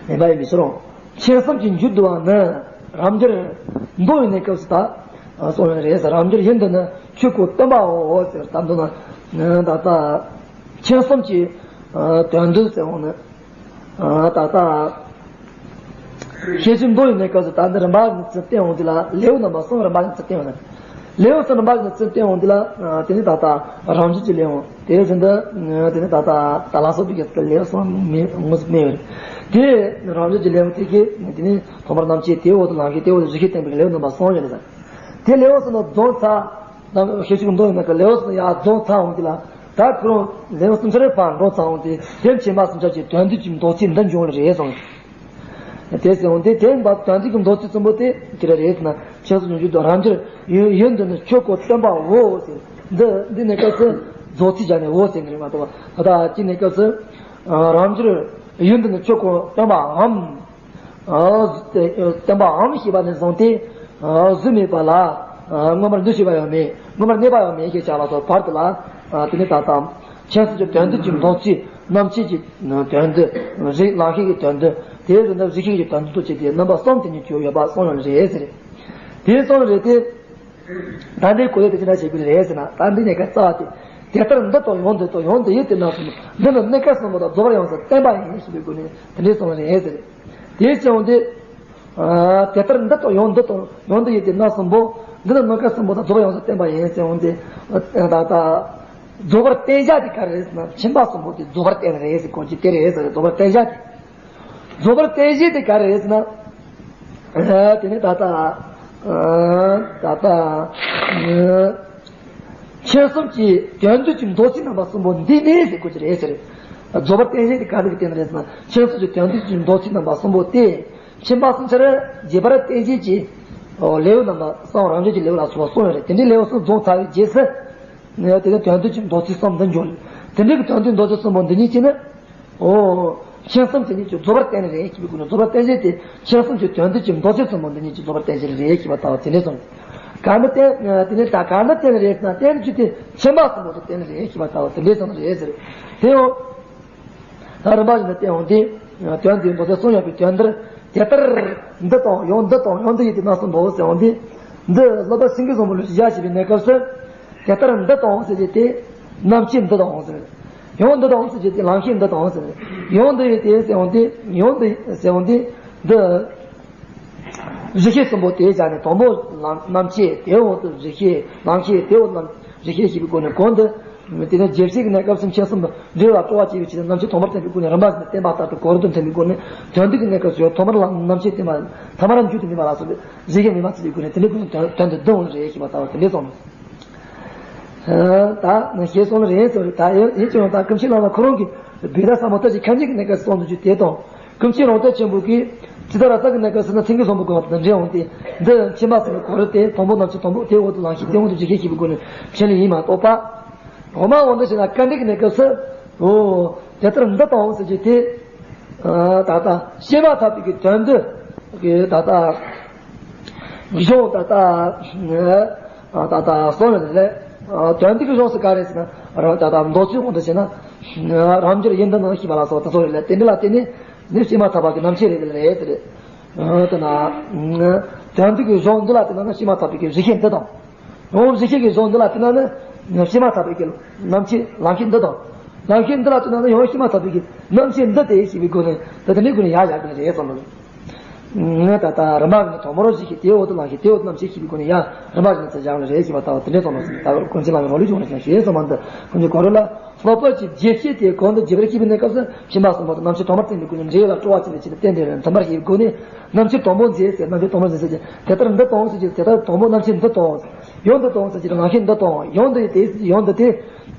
མེད་པ་ཡིན་པའི་ཕྱིར་རོ། མཁྱེན་གསུམ་གྱི་མཇུག་བསྡུ་བ་ནི་རབ་འབྱོར་མདོ་ཡི་གནས་སྐབས་སུ་ད་གསུངས་ཡོད་རེད་ཟེར། རབ་འབྱོར་ཡུལ་འདི་ནི་ཆོས་སྐུ་སྟོན་པའོ་ཟེར། ད་འདི་ན་ད་ལྟ་མཁྱེན་གསུམ་གྱི་དོན་བསྡུ་ཟེར་འོང་ནི། ད་ལྟ་ཤེར་ཕྱིན་མདོ་ཡི་གནས་སྐབས་སུ་ད་འདི་རིམ་པ་བཞིན་དུ་བསྟན་འོང་དུས་ལ་ལེའུ་རྣམ་པ་གསུམ་རིམ་པ་བཞིན་དུ་བསྟན་འོང་ནི། ལེའུ་གསུམ་རིམ་པ་བཞིན་དུ་བསྟན་འོང་དུས་ལ་དེ་ནི་ད་ལྟ་རབ་འབྱོར་གྱི་ལེའུ་དེ་བཞིན་དུ་དེ་ནི་ད་ལྟ་ད་ལ་སོགས་པའི་གི་ལེའུ་གསུམ་མི་དངོས་སུ་སྨྲས་ཡོད་རེད། དེ་རབ་འབྱོར་གྱི་ལེའུ་དེ་གི་དེ་ནི་ཐོག་མར་རྣམ་བཅད་དེའི་འོག་ཏུ་ལམ་ཤེས་དེའི་འོག་ཏུ་གཞི་ཤེས་བསྟན་པའི་ལེའུ་རྣམ་པ་གསུམ་ཡོད་རེད་ཟེར། དེ་ལེའུ་གསུམ་ནི་རྫོགས་ཚར། ནམ་ཤེར་ཕྱིན་མདོ་ཡི་ནང་གི་ལེའུ་གསུམ་ཡར་རྫོགས་ཚར་འོང་དུས་ལ། ད་ཁོ་རང་ལེའུ་སུམ་ཅུ་རེ་བར་འགྲོ་ཚར་འོང་དུས་དེ་མཆིན་པ་སུམ་ཅུ་པོའི་དོན་བསྡུ་གི་མདོ་ཚིག་འདི་འབྱུང་བ་རེད་གསུངས། དེ་ཟེར་འོང་དུས་དེ་བར་དོན་བསྡུ་གི་མདོ་ཚིག་གསུམ་པོ་དེ་ཅི་རེད་ཟེར་ན། མཁྱེན་གསུམ་སྙོམས་འཇུག་ཏུ་རབ་འབྱོར་ཡུལ་ཡུལ་འདི་ནི་ཆོས་སྐུ་སྟོན་པའོ་ཟེར། འདི་འདི་ནས་སྐབས་སུ་རྫོགས་ཚིག་སྦྱར་ནས་འོ་ཟེར་ནི་རེད་མ་གཏོགས། ད་ལྟ་གཅིག་ནས་སྐབས་སུ་རབ་འབྱོར་ཡུལ་འདི་ནི་ཆོས་སྐུ་སྟོན་པའམ། སྟོན་པའམ་ཞེས་པ་ནས་བཟུང་སྟེ། གཟུགས་མེད་པ་ལ་མངོན་པར་འདུ་བྱེད་པ་ཡང་མེད། མངོན་པར་གནས་པ་ཡང་མེད་ཅེས་བྱ་བ་སོགས་བར་དུ་ལ། དེ་ནི་ད་ལྟ་མཁྱེན་གསུམ་གྱི་དོན་བསྡུ་གི་མདོ་ཚིག་རྣམ་བཅད་ཀྱི་དོན་བསྡུ། རིགས་ལམ་ཤེས་ཀྱི་དོན་བསྡུ། དེའི་རིགས་ལམ་རིགས་ཤེས་ཀྱི་དོན་བསྡུ་བཅས་ཏེ་རྣམ་པ་གསུམ་དེ་ཉིད་ཀྱང་ཡོད་པ་གསུངས་ཡོད་རེད་ཟེར། དེའི་གསུངས་རེད་དེ། ད་འདིའི་གོ་ཡོད་དེ་ཅི་འདྲ་བྱེད་དགོས་རེད་ཟེར་ན། ད་འདི་ནས་ཀ་རྩ་བ་དེ། དེ་ལྟར་འདི་དང་ཡང་འདི་དང་ཡང་འདི་ཡི་དེ་རྣམ་གསུམ་འདི་ནི་གནས་སྐབས་གསུམ་པོ་དང་རྫོགས་པར་ཡོངས་སུ་བསྟན་པ་ཡིན་ཞེས་པའི་སྒོ་ནས་དེ་འདྲའི་གསུངས་རེད་ཟེར། དེའི་ཕྱིར་འོང་དེ། དེ་ལྟར་འདི་དང་ཡང་འདི་དང་ཡང་འདི་ཡི་དེ་རྣམ་གསུམ་པོ། འདི་ནི་གནས་སྐབས་གསུམ་པོ་དང་རྫོགས་པར་ཡོངས་སུ་བསྟན་པ་ཡིན་ཟེར་འོང་དེ། ད་ལྟ། རྫོགས་པར་བསྟན་བྱ་དེ་ག་རེ་རེད་ཟེར་ན། མཆིན་པ་གསུམ་པོ་དེ་རྫོགས་པར་བསྟན་རེད་ཟེར་གོ་རྒྱུ་དེ་རེད་ཟེར། རྫོགས་པར་བསྟན་བྱ་དེ། རྫོགས་པར་བསྟན་བྱ་དེ་ག་རེ་རེད་ཟེར་ན། དེ་ནི་ད་ལྟ། ད་ལྟ། མཁྱེན་གསུམ་གྱི་དོན་བསྡུ་གི་མདོ་ཚིག་རྣམ་པ་གསུམ་པོ་འདི་ནི་ཟེར་དགོས་ཀྱི་རེད་ཟེར། རྫོགས་པར་བསྟན་བྱ་དེ་ག་རེ་གི་སྟེང་རེད་ཟེར་ན། མཁྱེན་གསུམ་གྱི་དོན་བསྡུ་གི་མདོ་ཚིག་རྣམ་པ་གསུམ་པོ་སྟེ། མཆིན་པ་གསུམ་ཆར་རྒྱས་པར་བསྟན་བྱེད་ཀྱི། ལེའུ་རྣམ་པ་གསུམ་རབ་འབྱོར་གྱི་ལེའུ་ལ་སོགས་པ་གསུངས་ཡོད་རེད། དེ་འདྲའི་ལེའུ་གསུམ་རྫོགས་ཚར་བའི་རྗེས་སུ། ནས་དེ་ནས་དོན་བསྡུ་གི་མདོ་ཚིག་གསུམ་འདི་འབྱུང་། དེ་འདྲའི་གི་དོན་བསྡུ་མདོ་ཚིག་གསུམ་པོ་འདི་ཉིད་ཀྱིས་ནི། འོ། མཁྱེན་གསུམ་དེ་ཉིད་ཀྱི་རྫོགས་པར་བསྟན་རེད་ཞེས་པའི་སྒོ་ནས། རྫོགས་པར་བསྟན་བྱ་དེ་མཁྱེན་གསུམ་གྱི་དོན་བསྡུ་གི་མདོ་ཚིག་གསུམ་པོ་འདི་ཉིད་ཀྱི་རྫོགས་པར་བསྟན་བྱ་རེད་ཞེས་པ་ལྟ་བུ་དེ་འདྲས་གསུངས། གང་འདི་བསྟན། དེ་ནས་ད་གང་འདི་བསྟན་རེད་ཟེར་ན། བསྟན་རྒྱུ་དེ་མཆིན་པ་གསུམ་པོ་དེ་བསྟན་རེད་ཞེས་པ་ལྟ་བུ་དེ་འདྲས་གསུངས་རེད་ཟེར། དེ་ཡང་། ད་རིམ་པ་བཞིན་དུ་བསྟན་འོང་དུས། དོན་དེའི་མདོ་ཚིག་གསུངས་ཡོད་པའི་དོན་འདིར། དེ་ལྟར་འདི་དང་ཡང་འདི་དང་ཡང་འདི་ཡི་དེ་རྣམ་གསུམ་པོ་ཟེར་འོང་དུས། འདི་སློབ་དཔོན་སེང་གེ་བཟང་པོ་ལ་ཞེས་བྱ་ཞེས་པའི་གནས་སྐབས་སུ། དེ་ལྟར་འདི་དང་ཟེར་གྱི་དེ། རྣམ་བཤད་འདི་དང་ཟེར། ཡང་འདི་དང་ཟེར་གྱི་དེ་ལམ་ཤེས་འདི་དང་ཟེར། ཡང་འདི་ཡི་དེ་ཟེར་འོང་དུས། ཡང་འདི་ཟེར་འོང་དུས། འདི། རིགས་ཤེས་གསུམ་པོ་དེ་བྱས་ནས་དང་པོ་ལམ་རྣམ་བཤད། དེའི་འོག་ཏུ་རིགས་ཤེས། ལམ་ཤེས། དེའི་འོག་ཏུ་རིགས་ཤེས་ཞེས་པའི་སྒོ་ནས། གོང་དུ། དེ་ནས་རྗེས་བཤད་ཀྱི་གནས་སྐབས་སུ་མཁྱེན་གསུམ་འབྲེལ་ལ་སྤྲོ་བ་སྐྱེ་བའི་ཆེད་དུ་རྣམ་བཤད་དང་པོར་བསྟན་པའི་སྒོ་ནས། རིམ་པ་བཞིན་དུ་བསྟན་པ་ལྟར་དུ་གོ་རིམ་དུ་མཐུན་པའི་སྒོ་ནས། དོན་བསྡུ་གི་གནས་སྐབས་སུ་ཐོག་མར་ལམ་རྣམ་བཤད་བསྟན་པ། ཐ་མར་མཇུག་ཏུ་སྨིན་པ་ལ་སོགས་པའི་རིགས་ཤེས་སྨིན་པ་བརྩི་བའི་སྒོ་ནས། དེ་འདྲའི་སྒོ་ནས་དོན་དོན་དུ་བསྡུ་འོང་རེད་ཞེས་པ་ལྟ་བུ་དེ་འདྲས་གསུངས། ད་ཞེས་གསུངས་ནི་རེད་ཟེར་བ་རེད། ད་ཡིན་ཡིན་ཀྱང་ད་ཀུན་མཁྱེན་བླ་མ་ཁོ་རང་གིས་བེ་ད་ས་མུ་ཏྲ་ཅིག་ཁ་འབྱེད་ཀྱི་གནས་སྐབས་སུ་གསུངས་འདུག་རྒྱུ་དེ་དང་། ཀུན་མཁྱེན་རོང་སྟོན་ཆེན་པོ་གིས་ཙིཏྟ་ར་ས་གི་གནས་སྐབས་སུ་ནི་མཚན་གྱི་བཟང་པོ་གོ་བ་དང་འབྲེལ་འོང་སྟེ། འདི་མཆིན་པ་གསུམ་གྱི་གོ་རིམ་དེ། དང་པོ་རྣམ་བཤད་དང་པོ། དེའི་འོག་ཏུ་ལམ་ཤེས། དེའི་འོག་ཏུ་རིགས་ཤེས་ཞེས་པའི་སྒོ་ནས་ཕྱེ་ནི་ཡིན་མ་གཏོགས་པ། འོ་མ་འོ་འདི་བྱས་ན་བཀའ་འགྲེལ་གྱི་གནས་སྐབས་སུ། འོ། དེ་ལྟར་འདི་དང་ཟེར་རྒྱུ་དེ། ད་ལྟ་བཤད་མ་ཐག་པའི་གི་དོན་དུ། ད་ལྟ། གཞུང་ད་ལྟ། ད་ལྟ་གསུངས་ཡོད་རེད། དོན་དེ་གི་གཞུང་སུ་ག་རེ་ཟེར་ན། རང་ད་ལྟ་མདོ་ཚིག་གོང་དུ་བྱས་ན། རབ་འབྱོར་ཡུལ་འདི་ནི་ཞེས་པ་ལ་སོགས་དེ་ཚོ་རེད་ལ། དེ་འདི་ལ་བརྟེན་ནས་ནི་བཤད་མ་ཐག་པ་གི་རྣམ་བཤད་རེད་རེད་ཟེར། དེ་ན། དོན་དེ་གི་གཞུང་འདི་ལ་བརྟེན་ན་ནི་བཤད་མ་ཐག་པའི་གི་རིགས་ཤེས་འདི་དང་། ཡང་རིགས་ཤེས་ཀྱི་གཞུང་འདི་ལ་བརྟེན་ན་ནི་བཤད་མ་ཐག་པའི་གི་རྣམ་བཤད་ལམ་ཤེས་འདི་དང་། ལམ་ཤེས་འདི་ལ་བརྟེན་ན་ནི་ཡང་བཤད་མ་ཐག་པའི་གི་རྣམ་བཤད་འདི་སྟེ་ཞེས་པའི་སྒོ་ནས། ད་དེ་འདྲའི་སྒོ་ནས་ཡར་བཞག་གི་རེད་གསུངས་ནས། ད་ལྟ་རིམ་པ་བཞིན་དུ་དང་པོར་རིགས་ཤེས། དེའི་འོག་ཏུ་ལམ་ཤེས། དེའི་འོག་ཏུ་རྣམ་བཤད་ཞེས་པའི་སྒོ་ནས་ཡར་རིམ་པ་བཞིན་དུ་བཞག་ནི་རེད་ཞེས་པ་ལྟ་བུ་དེ་འདྲའི་གསུངས་ནས། ད་ཀུན་མཁྱེན་བླ་མའི་རང་ལུགས་ཀྱི་ངོ་ནས་ཞེས་གསུངས་མ་འདི་ཁོང་གི་གོ་རིམ་ལ། སློབ་དཔོན་གྱིས་རྗེས་བཤད་དེ་གོང་དུ་རྒྱས་པར་བཤད་པའི་གནས་སྐབས་སུ་མཆིན་པ་གསུམ་པོ་དང་རྣམ་བཤད་དང་པོར་བསྟན་པའི་སྒོ་ནས་འབྲེལ་ཡོད་ལ་སྤྲོ་བ་སྐྱེ་བའི་ཆེད་དུ་བསྟན་ཏེ། མཐུན་པར་བྱེད་པའི་སྒོ་ནས་རྣམ་བཤད་དང་པོ་མཛད་ཟེར། རྣམ་བཤད་དང་པོ་མཛད་ཟེར་གྱི། དེ་ལྟར་འདི་དང་ཟེར་གྱི། དེ་ལྟར་དང་པོ་རྣམ་བཤད་འདི་དང་། ཡང་འདི་དང་ཟེར་གྱི། ལམ་ཤེས་འདི་དང་། ཡང་འདི་དེ། ཡང་འདི་དེ།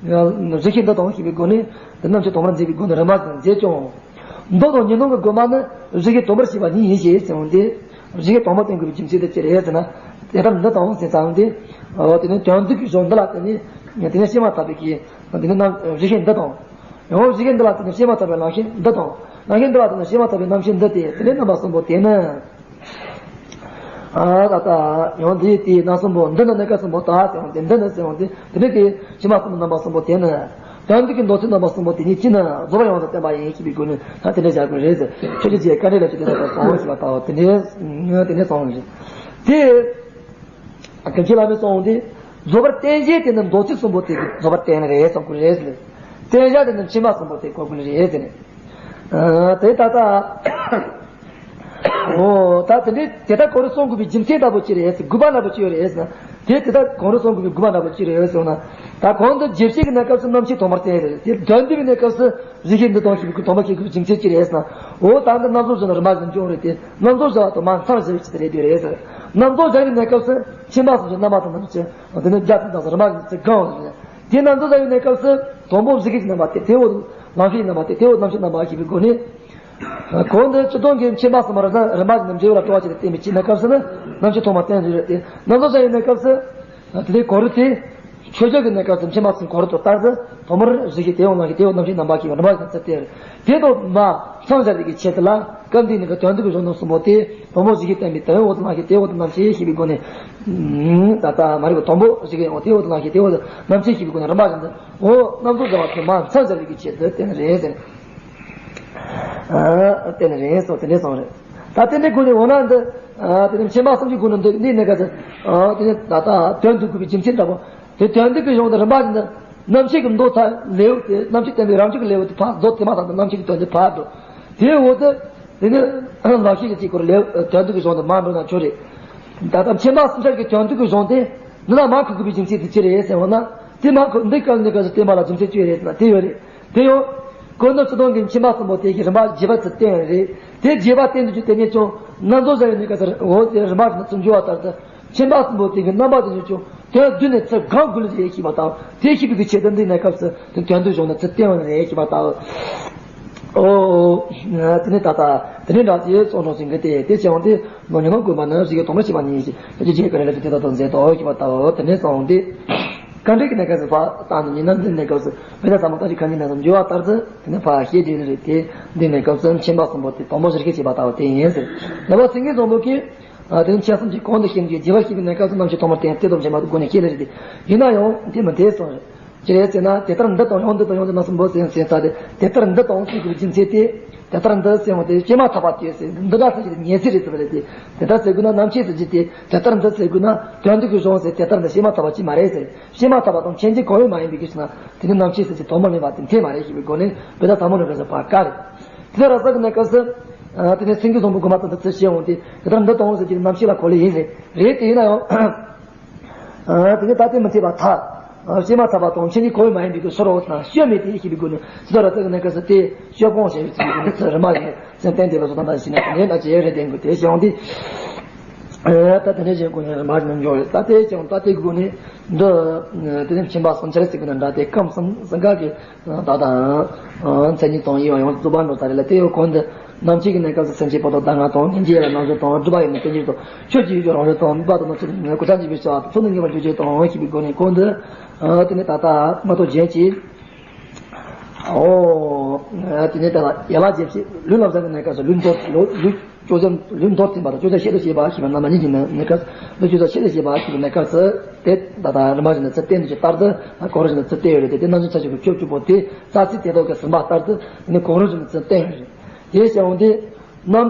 རིགས་ཤེས་འདི་དང་ཞེས་པའི་སྒོ་ནས། འདི་རྣམ་བཤད་དང་པོར་མཛད་པའི་སྒོ་ནས་རིམ་པ་བཞིན་མཛད་ཀྱང་། མདོ་དང་ཉིས་སྣང་གི་དགོངས་པ་ནི་རིགས་ཤེས་དང་པོར་བཤད་པ་ཉིད་ཡིན་ཞེས་གསུངས་ཏེ། རིགས་ཤེས་དང་པོ་བསྟན་དགོས་པའི་རྒྱུ་མཚན་དེ་ཅི་རེད་ཟེར་ན། དེ་ལྟར་འདི་དང་ཟེར་ཙང་དེ། འོ་དེ་ནི་དོན་བསྡུ་གི་གཞུང་འདི་ལ་བརྟེན་ནས། དེ་ནི་བཤད་མ་ཐག་པའི་གི། དེ་ནི་རྣམ་རིགས་ཤེས་འདི་དང་། ཡང་རིགས་ཤེས་འདི་ལ་བརྟེན་ནས་བཤད་མ་ཐག་པའི་ལམ་ཤེས་འདི་དང་། ལམ་ཤེས་འདི་ལ་བརྟེན་ནས་བཤད་མ་ཐག་པའི་རྣམ་བཤད་འདི་སྟེ། དེ་ནི་རྣམ་པ་གསུམ་པོ་དེ་ནི། ཨ་ད་ལྟ་ཡང་འདི་ཡི་དེའི་རྣམ་གསུམ་པོ། འདི་ནི་གནས་སྐབས་གསུམ་པོ་དག་ཟེར་འོང་སྟེ། འདི་ནི་ཟེར་འོང་སྟེ། དེ་ནི་དེ་མཆིན་པ་གསུམ་པོ་རྣམ་པ་གསུམ་པོ་དེ་ནི། དོན་བསྡུ་གི་མདོ་ཚིག་རྣམ་པ་གསུམ་པོ་དེ་ཉིད་ཀྱིས་ནི་རྫོགས་པར་ཡོངས་སུ་བསྟན་པ་ཡིན་ཞེས་པའི་སྒོ་ནས། ད་དེ་འདྲ་བཞག་དགོས་རེད་ཟེར། ཆོས་རྗེ་རྗེའི་བཀའ་འགྲེལ་ལ་ཅི་དེ་ལྟར་གསུངས་ཞེས་པ་ལྟ་བུ་དེ་འདྲའི། དེ་འདྲའི་གསུངས་རེད། དེ། ཀུན་མཁྱེན་བླ་མས་གསུངས་ཏེ། རྫོགས་པར་བསྟན་བྱ་དེ་ནི་མདོ་ཚིག་གསུམ་པོ་དེ་གིས་རྫོགས་པར་བསྟན་ནི་རེད་གསུང་གི་རེད་ཟེར། བསྟན་བྱ་དེ་ནི་མཆིན་པ་གསུམ་པོ་དེ་གོ་དགོས་ནི་རེད་ཟེར་ནས། ཨ་དེ་ད་ལྟ། འོ་ད་དེ་འདྲའི་དེ་ལྟར་གོ་རུ་གསུང་དགོས་པའི་རྒྱུ་མཚན་ལྟ་བུ་ཅི་རེད་ཟེར། དགོས་པ་འདྲ་པོ་ཅི་ཡོད་རེད་ཟེར་ན། དེ་དེ་ལྟར་གོ་རུ་གསུང་དགོས་པའི་དགོས་པ་འདྲ་པོ་ཅི་རེད་ཟེར་ན། ད་གོང་དུ་རྗེས་བཤད་ཀྱི་གནས་སྐབས་སུ་རྣམ་བཤད་དང་པོར་བསྟན་རེད། དེ་དོན་བསྡུ་བའི་གནས་སྐབས་སུ་རིགས་ཤེས་འདི་དང་ཞེས་པའི་དང་པོ་ཞེས་པའི་རྒྱུ་མཚན་ཅི་རེད་ཟེར་ན། འོ་ད་འདི་རྣམ་གཞག་བཞག་ན་རིམ་པ་བཞིན་འབྱུང་རེད་དེ། རྣམ་གཞག་བཞག་པ་དང་མ་མཚམས་བཞག་པའི་ཆེད་དུ་རེད་དེ་རེད་ཟེར། རྣམ་གཞག་བཞག་པའི་གནས་སྐབས་སུ་མཆིན་པ་གསུམ་གྱི་རྣམ་པ་དང་རྣམ་བཤད་དེ་ནི་བརྒྱ་དང་དང་སུ་རིམ་པ་བཞིན་ཚིག་གང་རེད། དེ་རྣམ་གཞག་བཞག་པའི་གནས་སྐབས་སུ། དང་པོ་གཟུགས་ཀྱི་རྣམ་པ་སྟེ། དེ་འོ་ལམ་ཤེས་ཀྱི་རྣམ་པ་སྟེ། དེ་འོ་རྣམ་ཤེས་རྣམ་པ་ཞེས་པའི་སྒོ་ནས། གོང་དུ་སྤྱི་དོན་གྱི་མཁྱེན་པ་གསུམ་པོ་རང་རང་རིམ་པ་བཞིན་དུ་འབྲས་བུ་ལ་སྤྲོ་བ་བྱས་ཏེ་བསྟན་པའི་ཕྱིར་ན་སྐབས་སུ་ནི་རྣམ་བཅུ་ཐོག་མར་བསྟན་ཟིན་རེད་དེ། རྣམ་གཞག་ཡིན་ན་སྐབས་སུ། དེ་ལས་གོ་རུ་དེ། མཆོད་བརྗོད་ཀྱི་གནས་སྐབས་སུ་མཁྱེན་པ་གསུམ་གོ་རུ་དུ་ལྟར་དུ། དང་པོར་གཟུགས་ཤེས། དེ་འོ་ལམ་ཤེས། དེ་འོ་རྣམ་ཤེས་རྣམ་པ་ཞེས་པ་རིམ་པ་བཞིན་དུ་བསྟན། དེ་དང་མ་མཚམས་སྦྱར་བའི་ཆེད་དུ་ལ། སྐབས་འདིའི་ནང་གི་དོན་བསྡུ་བའི་གཞུང་རྣམ་གསུམ་པོ་དེ། དང་པོ་གཟུགས་ཤེས་བསྟན་པའི་དོན། འོ་དེ་ལམ་ཤེས། དེ་འོ་དེ་རྣམ་ཤེས་ཞེས་པའི་སྒོ་ནས། ད་ལྟ་མ་རིག་པ་དང་པོ་གཟུགས་ཤེས། འོ་དེ་འོ་དེ་ལམ་ཤེས། དེ་འོ་དེ་རྣམ་ཤེས་ཞེས་པའི་སྒོ་ནས་རིམ་པ་བཞིན་དུ། འོ་རྣམ་གྲངས་བཟང་བ་དེ་མ་མཚམས་སྦྱར་བའི་ཆེད་དུ་བསྟན་རེད་ཟེར། ཨ་བསྟན་རེད་སོ། དེ་འདྲས་སོང་རེད། ད་དེ་འདྲའི་སྒོ་ནས་འོ་ན་འདི། ཨ་དེ་ནི་མཁྱེན་པ་གསུམ་གྱི་སྒོ་ནས་འདི་འདི་གནས་སྐབས་སུ། ཨ་དེ་ནི་ད་ལྟ་དོན་བསྡུ་དགོས་པའི་རྒྱུ་མཚན་འདྲ་པོ། དེ་དོན་བསྡུ་གི་གཞུང་དུ་རིམ་པ་བཞིན་དུ་རྣམ་བཤད་ཀྱི་མདོ་མཐའ་ལེའུ་སྟེ། རྣམ་བཤད་བསྟན་པའི་རང་རྒྱུད་ཀྱི་ལེའུ་དེ་ཕར་རྫོགས། དེ་མ་ཐག་ཏུ་རྣམ་བཤད་ཀྱི་དོན་དེ་ཕར་འགྲོ། དེའི་འོག་ཏུ་དེ་ནི་ལམ་ཤེས་ཀྱི་དཀྱིལ་འཁོར་ལེའུ་དོན་བསྡུ་གི་གཞུང་དུ་མར་འགྲོ་ན་ཆོག་རེད། ད་ལྟ་མཁྱེན་པ་གསུམ་ཆར་གྱི་དོན་བསྡུ་གི་གཞུང་དེ་འདི་ལ་མར་འཁོད་དགོས་པའི་རྒྱུ་མཚན་དེ་ཅི་རེད་ཟེར་བ་ན། དེ་མར་འཁོད་འདི་སྐབས་འདི་སྐབས་སུ་བསྟན་པ་ལ་རྒྱུ་མཚན་ཅི་ཡོད་རེད་ཟེར་ན་དེ་ཡོད་རེད། དེ་ཡང་། གོ་རྣམ་སྤྱི་དོན་གྱི་མཁྱེན་པ་གསུམ་པོ་དེ་གི་རིམ་པ་རྒྱས་པར་ཚུལ་བསྟན་རེད། དེ་རྒྱས་པར་བསྟན་དུ་བཅུག་དེ་ཉིད་ཀྱང་རྣམ་རྫོགས་བྱ་བའི་གནས་སྐབས་སུ། འོ་དེ་རིམ་པ་བཞིན་དུ་ཚུར་འཇུག་པ་ལྟར་དུ། མཁྱེན་པ་གསུམ་པོ་དེ་གི་རྣམ་པ་དེ་ཉིད་ཀྱང་དོན་བསྡུས་ནས་ཚུར་གང་དགོས་ལ་རེད་ཞེས་པ་དང་། དེ་ཤེས་པའི་ཆེད་དུ་འདི་གནས་སྐབས་སུ་དེ་དོན་བསྡུ་གཞུང་ན་ཚུལ་བསྟན་པ་རེད་ཞེས་པ་དང་། ཨོ། དེ་ནས་ད་ལྟ་དེ་ནས་འདྲ་དེ་གསུངས་རོགས་ཟིན་གི་སྟེ། དེ་བྱས་འོང་དེ་ལོ་ཉི་མ་དགོན་པ་ན་གཟུགས་ཀྱི་དོན་མ་ཤེས་པ་ཉིད་ཀྱི་རྒྱུ་རྐྱེན་ག་རེ་ལ་དེ་དེ་ལྟར་དུ་མཛད་དོ་ཞེས་པ་དང་། དེ་ནས་གསུངས་དེ། དཀའ་འགྲེལ་གྱི་གནས་སྐབས་སུ་ཕར་བཏང་ནས་ཉི་མ་འདི་གནས་སྐབས་སུ་བོད་ཟླ་ཟླ་བ་བཀྲ་ཤིས་ཁ་ཉིན་ནས་སུ་འཇུག་པ་ལྟར་དུ་དེ་ནས་ཕར་བཤད་དེ་རེད་དེ། འདི་གནས་སྐབས་སུ་མཁྱེན་པ་གསུམ་པོ་དེ་དང་པོ་གཞིར་བྱས་བྱས་པ་ལྟ་བུ་དེ་ཡིན་ཟེར། ལ་བ་སེང་གེ་བཟང་པོ་གིས། ཨ་དེ་ནི་མཁྱེན་གསུམ་གྱི་གོང་དུ་བཤད་ཀྱི་རྒྱས་པར་བཤད་པའི་གནས་སྐབས་སུ་རྣམ་བཤད་ཐོག་མར་བསྟན། དེ་དང་མཁྱེན་པ་དེ་སྒོ་ནས་བཤད་ལེ་རེད་དེ། ཡིན་ན་ཡང་དེ་མི་འཐད་གསུངས་རེད། ཅི་རེད་ཟེར་ན། དེ་ལྟར་འདི་དང་ཡང་འདི་དང་ཡང་འདི་རྣམ་གསུམ་པོ་ཟེར་ཟེར་ས་དེ། དེ་ལྟར་འདི་དང་ཟེར་དགོས་རྒྱུ་མཚན་དེ། དེ་ལྟར་འདི་ཟེར་བ་དེ་བཤད་མ་ཐག་པ་དེ་ཟེར། འདི་འདྲ་ཟེར་གྱི་ཉེ་ཚིག་རེད་ཟེར་བ་རེད་དེ། དེ་ལྟར་ཟེར་དགོས་ན་རྣམ་བཤད་ཟེར་གྱི་དེ། དེ་ལྟར་འདི་ཟེར་དགོས་ན་དོན་བསྡུ་གི་གཞུང་ཟེར། དེ་ལྟར་འདི་བཤད་མ་ཐག་པ་ཅིག་མ་རེད་ཟེར། བཤད་མ་ཐག་པ་དང་མཁྱེན་གྱི་གང་ཡང་མ་ཡིན་པའི་གི་ཕྱིར་ན། དེ་ནི་རྣམ་བཤད་ཟེར་གྱི་དོན་མ་ལེན་པ་དེ་འཐད་མ་རེད་ཞེས་པའི་སྒོ་ནས་བོད་ཟླ་ཟླ་བ་ནས་བོད་ཟླ་བར་བཀག་རེད། དེ་ལྟར་ར་ས་གི་གནས་སྐབས་སུ། ཨ་དེ་ནས་སེང་གེ་བཟང་པོ་དགོན་པ་དང་དུ་ཚུལ་བཤད་འོང་དེ། དེ་ལྟར་འདི་དང་ཟེར་གྱི་རྣམ་བཤད་ལ་གོ་ལེ་ཡིན་ཟེར། རེད་དེ། ཡིན་ན་ཡང་། ཨ་དེ་ནི་ད་དེ་མི་འཐད་པ་ཐལ། ཨ་བཤད་མ་ཐག་པ་དང་མཁྱེན་གྱི་གང་ཡང་མ་ཡིན་པའི་གི་ཕྱིར་རོ་དང་། སྤྱོད་མེད་དེ་ཞེས་པའི་སྒོ་ནས་སི་ཏཱ་ར་ཏ་གི་གནས་སྐབས་སུ་དེ་སྤྱོད་སྤོང་བྱ་བའི་ཚུལ་གྱི་ཚུལ་རིམ་པ་ཡིན་ཟེར། བསྟན་དེ་ལ་སོ་ད་ལྟ་ཞིག་ནས་དེ་ནས་ད་ཅི་ཡང་རེད་དེ་གི་དེ་བྱས་འོང་དེ། ཨ་ད་དེ་ནས་གཞན་ཀུན་ནས་རིམ་པ་ནས་འཇོག་རེད། ད་དེ་བྱས་འོང་ད་དེ་གི་སྒོ་ནས་འདི་དེ་ནས་མཁྱེན་པ་གསུམ་ཆར་ཟེར་གི་ན་འདྲ་དེ་སྐབས་གསུམ་གསུམ་ཀ་གི་ད་ལྟ་མཚན་ཉིད་དང་དབྱེ་བ་ཡོངས་སུ་རྫོགས་པ་འགྲོ་ས་རེད་ལ། དེ་ཡང་གོང་དུ་རྣམ་བཤད་ཀྱི་གནས་སྐབས་སུ་སེམས་བསྐྱེད་པ་དང་གདམས་ངག་དང་། སྙིང་རྗེ་ཡོད་ལ་རྣམ་གཞག་དང་། སྒྲུབ་པ་ཡོད་ན་བསྟན་འགྱུར་དང་། ཆོས་ཀྱི་ཡུལ་གྱི་རང་བཞིན་དང་། ནུས་པ་དང་རྣམ་བཅུ་གོ་ཆ་འཇིག་པའི་བྱ་བ་དང་། ཚོགས་རྣམས་ངེས་པར་འགྱུར་བྱེད་དང་ཞེས་པའི་སྒོ་ནས་གོང་དུ། དེ་ནས་ད་ལྟ་མ་གཏོགས་གཞན་གྱིས། ཨོ། དེ་ནས་ད་ལྟ་ཡན་ལག་བརྒྱད་ཅུ་ལུས་ལ་བཟང་གི་གནས་སྐབས་སུ་ལུས་མདོར། ལུས། ལུས་བཅུ་གསུམ། ལུས་མདོར་ཐིམ་པ་དང་བཅུ་ཆ་ཤེས་རབ་བྱེད་པ་ཞེས་པ་རྣམ་པ་གཉིས་ཀྱི་གནས་སྐབས། ལུས་བཅུ་ཆ་ཤེས་རབ་བྱེད་པ་ཞེས་པའི་གནས་སྐབས་སུ་དེ་ད་ལྟ་རིམ་པ་བཞིན་དུ་ཚུལ་བསྟན་དུ་ཇི་ལྟར་དུ་གོ་རིམ་བཞིན་དུ་ཚུལ་བསྟན་ཡོད་རེད་དེ། དེ་རྣམ་བཞིན་ཆ་བྱད་ཀྱི་ཆོས་བཅུ་པོ་དེ་རྩ་ཚིག་དེ་དག་གི་ཟིན་པ་ལྟར་དུ་ནི་གོ་རིམ་བཞིན་དུ་ཚུལ་བསྟན་ཡོད་རེད། དེ་བྱས་འོང་དུས་རྣམ་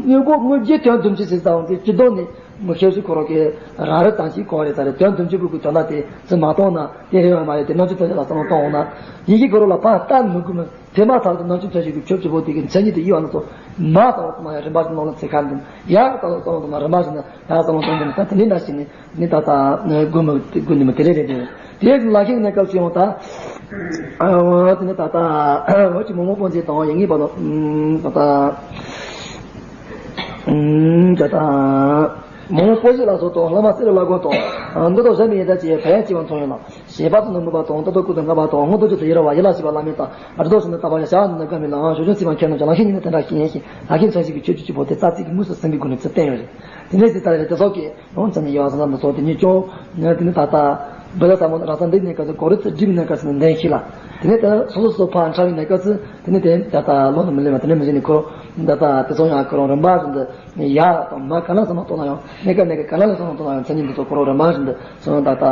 དངོས་པོ་དངོས་རྒྱུ་དོན་བསྡུ་བྱེད་ཟེར་ཙང་དེ་སྤྱི་དོན་ནི་མི་ཤེས་སུ་ཁོ་རང་གི་རང་རིག་ཙམ་ཞིག་གོ་རེད་ས་རེད། དོན་བསྡུ་བྱེད་པོ་གི་དོན་དག་དེ་ཚུལ་མ་མཐོང་ན་དེ་རེད་བ་མ་རེད་དེ། རྣམ་བཅུ་ཐམས་ཅད་ལ་བསམ་བློ་གཏོང་འོང་ན་ཡིན་གྱི་ཁོ་རང་ལ་ཕར་ལྟ་མི་དགོས་མོད། དེ་མ་ཐག་ཏུ་རྣམ་བཅུ་ཐམས་ཅད་ཀྱི་ཆོས་བཅུ་པོ་དེ་གི་མཚན་ཉིད་དེ་དབྱེ་བ་སྣ་ཚོགས་མ་ལྟ་བ་ཙམ་ཡང་རིམ་པ་བཞིན་ནང་ལ་ཚིག་ཁ་འདོན། ཡང་ལྟ་བ་ཙམ་ཙམ་རིམ་པ་བཞིན་ཡང་བསམ་བློ་གཏོང་འདོན། ད་དེ་འདྲའི་ནང་བཞིན་ནི་ནི་ད་ལྟ་དགོས་མི་དགོས་འདུན་མི་དེ་རེ་རེ་རེ། དེ་ལ་ཤེས་ནས་སྐབས་སུ་ཡང་ད་དེ་ནི་ད་ལྟ་འོ་ཅི་མོག་མོག་སྤོན་ཆེན་དང་ཡིན་ངེས་པ་དང་ད་ལྟ་ད་ལྟ་མོག་མོག་སྤོན་ཆེན་ལ་སོགས་དང་བླ་མ་གསེར་ལ་དགོན་དང་འདི་དག་བཟོད་མི་ཡི་དག་ཅེས་བལ་ཡང་སྐྱེ་བ་མཐོང་ཡོད་ལ། ཞེས་པ་དང་ནི་མོས་པ་དང་། རྟག་ཏུ་ཀུན་ཏུ་བསྔགས་པ་དང་། སྔོན་དུ་ཇི་སྲིད་ཡི་རང་བ་ཡིད་ལ་བྱེད་པ་བླ་མེད་དང་། ཨ་རོ་སོགས་ནི་བཏགས་པ་ཡང་བྱ་བ་འདི་ནི་དགའ་མི་ལའང་། ཞོ་ཅན་སྲིད་པ་མཁྱེན་རྣམས་ཀྱང་། ལག་ཤེས་ཉིད་ནི་དེ་འདྲ་ཞིག་ཡིན་ཞིང་། ལག་ཤེས་མཚན་ཞིག་གི་ཆོས་བཅུ་གཅིག་པོ་དེ་རྩ་ཚིག་གི་དངོས་སུ་ཟིན་པའི་སྒོ་ནས་ཚུལ་བསྟན་ཡོད་རེད། དེ་ནས་ཚིག་ལྟར་རེད་དེ་སོགས་ཀྱི་ཡང་མཚན་ཉིད་དབྱེ་བ་ཟིན་ལ་འདི་ཚོ་དེ་ཉིད་ཀྱང་དེ་ནི་ད་ལྟ་བོད་ཟླ་ཟབ་མོ་རང་ས་འདི་གནས་སྐབས་སུ་གོ་རིམ་ཚུལ་སྒྲིག་གནས་སྐབས་སུ་ནི་འདོན་ཤེས་ལ། དེ་ནས་དེ་སོ་སོ་སོ་ཕར་འཕྲལ་བའི་གནས་སྐབས་སུ་དེ་ནི་དེ་ད་ལྟ་བློ་ནི་མི་ལེན་པ་དེ་ནི་མི་ཟིན་ནས་ཁོ་ད་ལྟ་དེ་ཚོ་ཡང་ཁོ་རང་རིམ་པ་བཞིན་དུ། ཡ་དང་མ་ག་ལ་བསམ་བློ་གཏོང་ན་ཡང་། གནས་སྐབས་གནས་སྐབས་ག་ལ་ལ་བསམ་བློ་གཏོང་ན་ཡང་མཚན་ཉིད་འདི་ཚོ་ཁོ་རང་རིམ་པ་བཞིན་དུ་སོང་ད་ལྟ།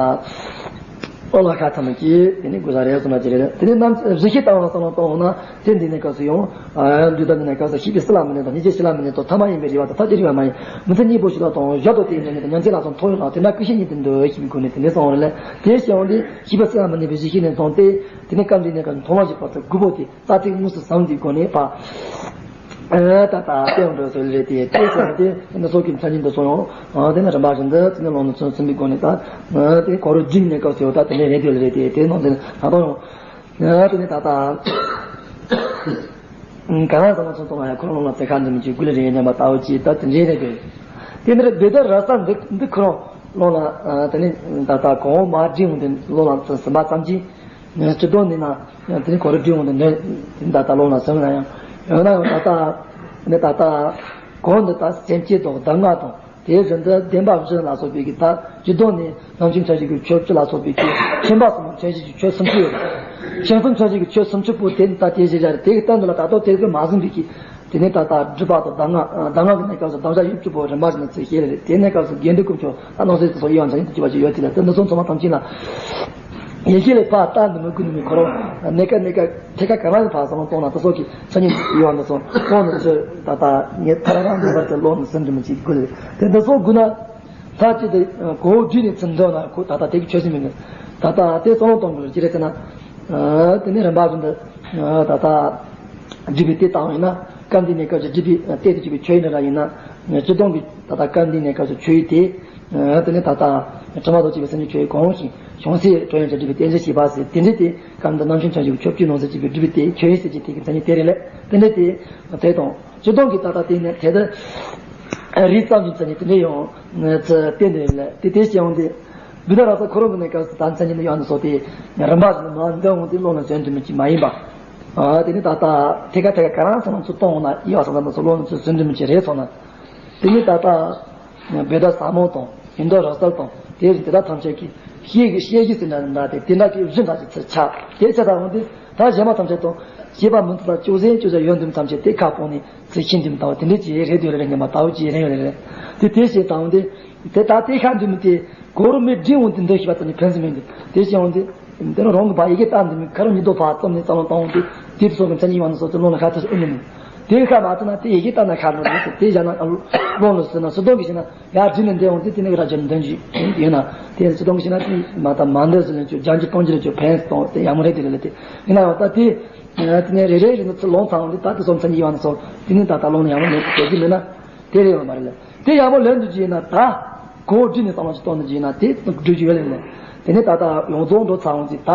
ཨོ་ལ་ཁ་ཚང་མ་གྱིས་དེ་ནི་དགོས་ས་རེད་གསུངས་ན་ཅི་རེད། དེ་ནི་རྣམ་གཞི་ཤེས་ལྟ་བ་ལ་བསམ་བློ་གཏོང་འོང་ན་དེ་འདི་གནས་སྐབས་སུ་ཡང་། ཨ་འདུས་ལྡན་གྱི་གནས་སྐབས་སུ་ཤེས་པའི་སྲིད་ལ་མི་གནས་དང་། སྙིང་རྗེ་ཤེས་ལ་མི་གནས་དང་། ཐ་མ་ཡིན་པའི་རིགས་པ་དང་ཐབས་ཀྱི་རིགས་པ་མ་ཡིན། མི་ཚེ་གཉིས་པོ་ཞིག་ལ་དང་། བཞག་ཏུ་དེའི་མི་གནས་དང་། ཉམས་ཚད་ལ་སོགས་མཐོང་ཡོད་ལ། དེ་འདྲ་ཀུན་ཤེས་ཉིད་དུ་འདོད་ཞེས་པའི་སྒོ་ནས་དེ་འདྲ་གསུངས་པ་རེད་ལ། དེ་བཤད་འོང་དུས་ཤེས་པའི་སྲིད་ལ་མི་གནས་པའི་གཞི་ཤེས་ནས་བཟུང་སྟེ། དེ་ནས་སྐབས་འདིའི་གནས་སྐབས་མཐོང་བ་བཞི་བར་དུ་དགུ་པོ་དེ། རྩ་ཚིག་དངོས་སུ་ཟིན་པའི་སྒོ་ནས་ཕར། ཨ་ད་ལྟ་དེ་ཡང་འགྲོ་སྲོལ་རེད་དེ། དེ་ཟེར་ཏེ་འདི་སོགས་ཀྱི་མཚན་ཉིད་འདི་སོགས་ཡང་། ཨ་དེ་ནི་རིམ་པ་བཞིན་དུ་ཚུལ་གནས་ལོག་ནས་ཚུལ་ཟིན་པའི་སྒོ་ནས་ད། ཨ་དེ་གོ་རུ་འཇིག་ནས་སྐབས་སུ་ཡོད་ད་དེ་ནས་རེད་དེ་རེད་དེ། དེ་ནང་དེ་ད་དུང་ཡང་། ཨ་དེ་ནི་ད་ལྟ། ག་ན་ཟ་ན་ཚོ་གཏོང་བ་ཡང་ཁོ་རང་ལ་ཚེ་ཁ་འདི་མི་གཅིག་དགུ་ལ་རེ་ཉམས་པ་ལྟ་བུ་ཅིག་ད་དེ་འདྲའི་རེད་དེ། དེ་ནི་རེད་དེ་ད་ར་ས་འདི་འདི་ཁོ་རང་ལོ་ལ། ཨ་དེ་ནི་ད་ལྟ་གོང་མ་འབྲིང་འདི་ལོ་ལ་ཚུལ་ཟིན་པ་ཙམ་གྱིས། སྤྱི་དོན་ནི་ན་དེ་ནི་གོ་རིམ་བསྒྲིགས་འོང་དུ་འདོན་དེ་ད་ལྟ་ལོག་ན་ཟེར་ན་ཡང་ཡང་ན་ཡང་ད་ལྟ་ནི་ད་ལྟ་གོང་དུ་ད་སེམས་བསྐྱེད་དང་གདམས་ངག་དང་། དེའི་རིང་དུ་བདེན་པ་བཞི་ལ་སོགས་པའི་གི་ད་སྤྱི་དོན་ནི་རྣམ་མཁྱེན་མཚན་བཞི་གི་ཆོས་བཅུ་ལ་སོགས་པའི་གི་ཁྱིམ་པ་གསུམ་མཚན་བཞི་གི་ཆོས་སུམ་ཅུ་ཡོད། ཁྱིམ་གསུམ་མཚན་བཞི་གི་ཆོས་སུམ་ཅུ་པོ་དེ་ནི་ད་དེ་བཞི་བཞག་རེད། དེ་གི་སྟེང་དུ་ལ་ད་ལྟ་དེ་གི་མ་ཟིན་པའི་གི་དེ་ནས་ད་ལྟ་སྒྲུབ་པ་དང་གདམས་ངག་གདམས་ངག་གི་གནས་སྐབས་སུ་གདམས་ངག་ཡུལ་གཅིག་པོ་རིམ་པ་བཞིན་དུ་ཚིག་བཤད་རེད། དེ་གནས་སྐབས་སུ་དགེ་འདུན་དཀོན་མཆོག་ད་ནང་གསེས་སུ་སོགས་དབྱེ་བ་མཚན་ཉིད་དུ་གྱུར་པ་ཅིག་ཡོད་དེ་ལ་དེ་འདི་ཚོ་ཚང་མ་ཐམས་ཅད་ལ་ཡེ་ཤེས་ལས་ཕར་ལྟ་འདི་མི་དགོས་ནི་མི་ཁོ་རང་གནས་སྐབས་གནས་སྐབས་ཐད་ཀ་ག་རང་ལ་ཕར་བསམ་བློ་གཏོང་ན་དེ་སོགས་ཀྱི་མཚན་ཉིད་དུ་གྱུར་པ་འདི་ཚོ་གཏོང་ནི་ཚོས་ད་ལྟ་ངས་ཐ་ར་རང་ངེས་པར་དུ་ཀློག་ནི་ཟིན་འདི་མི་ཅིག་དགོས་རེད། དེ་འདི་ཚོ་དགོས་ན་ཚར་གཅིག་དེ་གོ་བསྒྲིགས་ནས་ཚུར་འདོན་ན་ཁོ་ད་ལྟ་དེ་གི་ཆོས་སེམས་མིན་ནི་ད་ལྟ་དེ་བསམ་བློ་གཏོང་དགོས་རེད། ཅི་རེད་ཟེར་ན་དེ་ནས་རིམ་པ་བཞིན་དུ་ད་ལྟ། སྒྲུབ་པའི་དེ་བཏང་ཡིན་ན་སྐབས་འདིའི་གནས་སྐབས་སུ་སྒྲུབ་པའི་གཏེར་དུ་གྱུར་པའི་ཆོས་ཡིན་འདྲ་ཡིན་ན། སྤྱི་དོན་གྱི་ད་ལྟ་སྐབས་འདིའི་གནས་སྐབས་སུ་ཆོས་ཡིན་ཏེ། དེ་ནས་ད་ལྟ་དྲི་མ་དང་བཅས་པའི་སེམས་ཀྱི་ཆོས་ཡིན་གོང་བཞིན་བྱང་སེམས་སྒྲོ་ཡོན་ཅན་སྒྲུབ་པའི་རྟེན་གཞི་ཞེས་པ་ཟེར་དེ་འདྲའི་དེ་སྐབས་འདི་རྣམ་མཁྱེན་བྱང་ཆུབ་ཀྱི་ཆོས་བཅུ་ནང་གསེས་བྱས་པའི་སྒྲུབ་པའི་དེ་ཆོས་ཡིན་ཟེར་གྱི་དེ་གི་མཚན་ཉིད་དེ་རེད་ལས་དེ་འདྲའི་དེ་དེ་དང་སྤྱི་དོན་གྱི་ད་ལྟ་དེ་ནས་དེ་ལྟར་རིགས་ཙམ་གྱི་མཚན་ཉིད་དེ་འདྲའི་ཡང་ཚུལ་བསྟན་ཏེ་ལས་དེ་དེ་སྐྱེ་འོང་སྟེ། བུདྡྷ་རཱ་ས་ཁོ་རང་གི་གནས་སྐབས་སུ་ད་མཚན་ཉིད་ནི་ཡོད་འདི་སོགས་ཏེ་རིམ་པ་བཞིན་དུ་མར་འདོན་འོང་སྟེ་བློ་ལ་ཟིན་དུ་མི་བྱེད་མ་ཡིན་པ། དེ་ནི་ད་ལྟ་ཐད་ཀ་ཐད་ཀ་ག་རང་ཚང་མ་ཚུར་གཏོང་འོང་ན་ཡིད་བ་ས་ཚང་མ་ཚུར་བློ་ལ་ཚུར་ཟིན་དུ་མི་བྱེད་རེད་སོང་ན། དེ་ནི་ད་ལྟ་བུདྡྷ་ཟབ་མོ་དང་ཡོན་ཏན་རབ་གསལ་དང་དེ་བཞིན་དེ་དག་ཐམས་ཅད་ཀྱི་ཤེས་ཀྱི་ཤེས་བཞིན་ཟིན་འདྲ་འདྲ་སྟེ་དེ་འདྲ་གི་བཞི་འདྲ་ཅིག་ཚུར་ཆགས་དེ་ཆ་ད་འོང་སྟེ་ད་གཞན་མ་ཐམས་ཅད་དང་བྱེད་པ་མི་མཐུན་པ་ཅུང་ཟད་ཅུང་ཟད་ཡོད་འདུག་ཐམས་ཅད་དེ་ཁ་སྤོང་ནས། ཚེ་ཤིན་ཏུ་དང་དེ་འདྲའི་ཅི་རེད་དུས་རེད་ཉམས་པ་ལྟ་བུ་ཅི་རེད་ཡོད་རེད། དེ་དེ་ཞེས་དང་དེ་དེ་ད་དེ་ཤ་འདུས་མི་དེ་གོ་རུ་མི་འདྲི་འོང་དེ་འདོད་ཤེས་པ་དང་ནི་ཕན་སེམས་མེད་འདུག་དེ་ཞེས་འོང་དེ་དེ་རང་རང་གི་བ་ཡི་གེ་ལྟ་འདི་མི་ཁ་རུ་ཉི་ལྡོག་ཕར་བརྩམས་ནས་བརྩམས་ལ་བཏང་འོང་དེ་དེ་སོགས་ཀྱི་མཚན་ཉིད་ཡོང་ནས་སོགས་དེ་ལོང་ལ་ཁ་ཐུག་ཨེ་ནི་མི་དེ་ཤ་མ་ཐུག་ན་དེ་ཡི་གེ་ལྟ་ན་ཁ་ལོ་རེད་དེ་བཞག་ན་ལོང་ལ་ཟེར་ན་སུ་དོན་གི་ཞེ་ན་ཡར་བྲིས་ནས་འདི་འོང་དེ་དེ་ནི་ར་ཇེ་འདོན་གྱི་ཡོད་ན་དེ་སུ་དོན་གི་ཞེ་ན་དེ་མ་ད་མ་འདོད་ཟེར་ནས་ཅོ་རྒྱང་གི་སྤང་གི་རེད་ཅོ་ཕན་སྟོང་དེ་ཡག་མོ་རེད་དེ་རེད་ལ་དེ་ཡིན་ན་ཡང་ད་དེ། དེ་ནས་རེ་རེ་རེ་ནས་ཚུར་ལོང་ཚང་འདི་ད་དེ་སོང་ཚན་གཉིས་ཡོང་ནས་སོང་དེ་ནས་ད་ད་ལོང་ནས་ཡང་མོ་ལོང་དེ་ཅི་མེད་ན་དེ་རེ་ཡོང་མ་རེད་ལ་དེ་ཡང་མོ་ལོན་དུ་ཅི་ཡིན་ན་ད་གོ་བསྒྲིགས་ནས་བསམ་བློ་ཅིག་གཏོང་ནས་ཅི་ཡིན་ན་དེ་སྒྲུབ་ཀྱི་ཡོད་ལ་ཡིན་ལ་དེ་ནས་ད་ད་ཡོངས་རྫོགས་འགྲོ་ཚང་ཅིག་ད་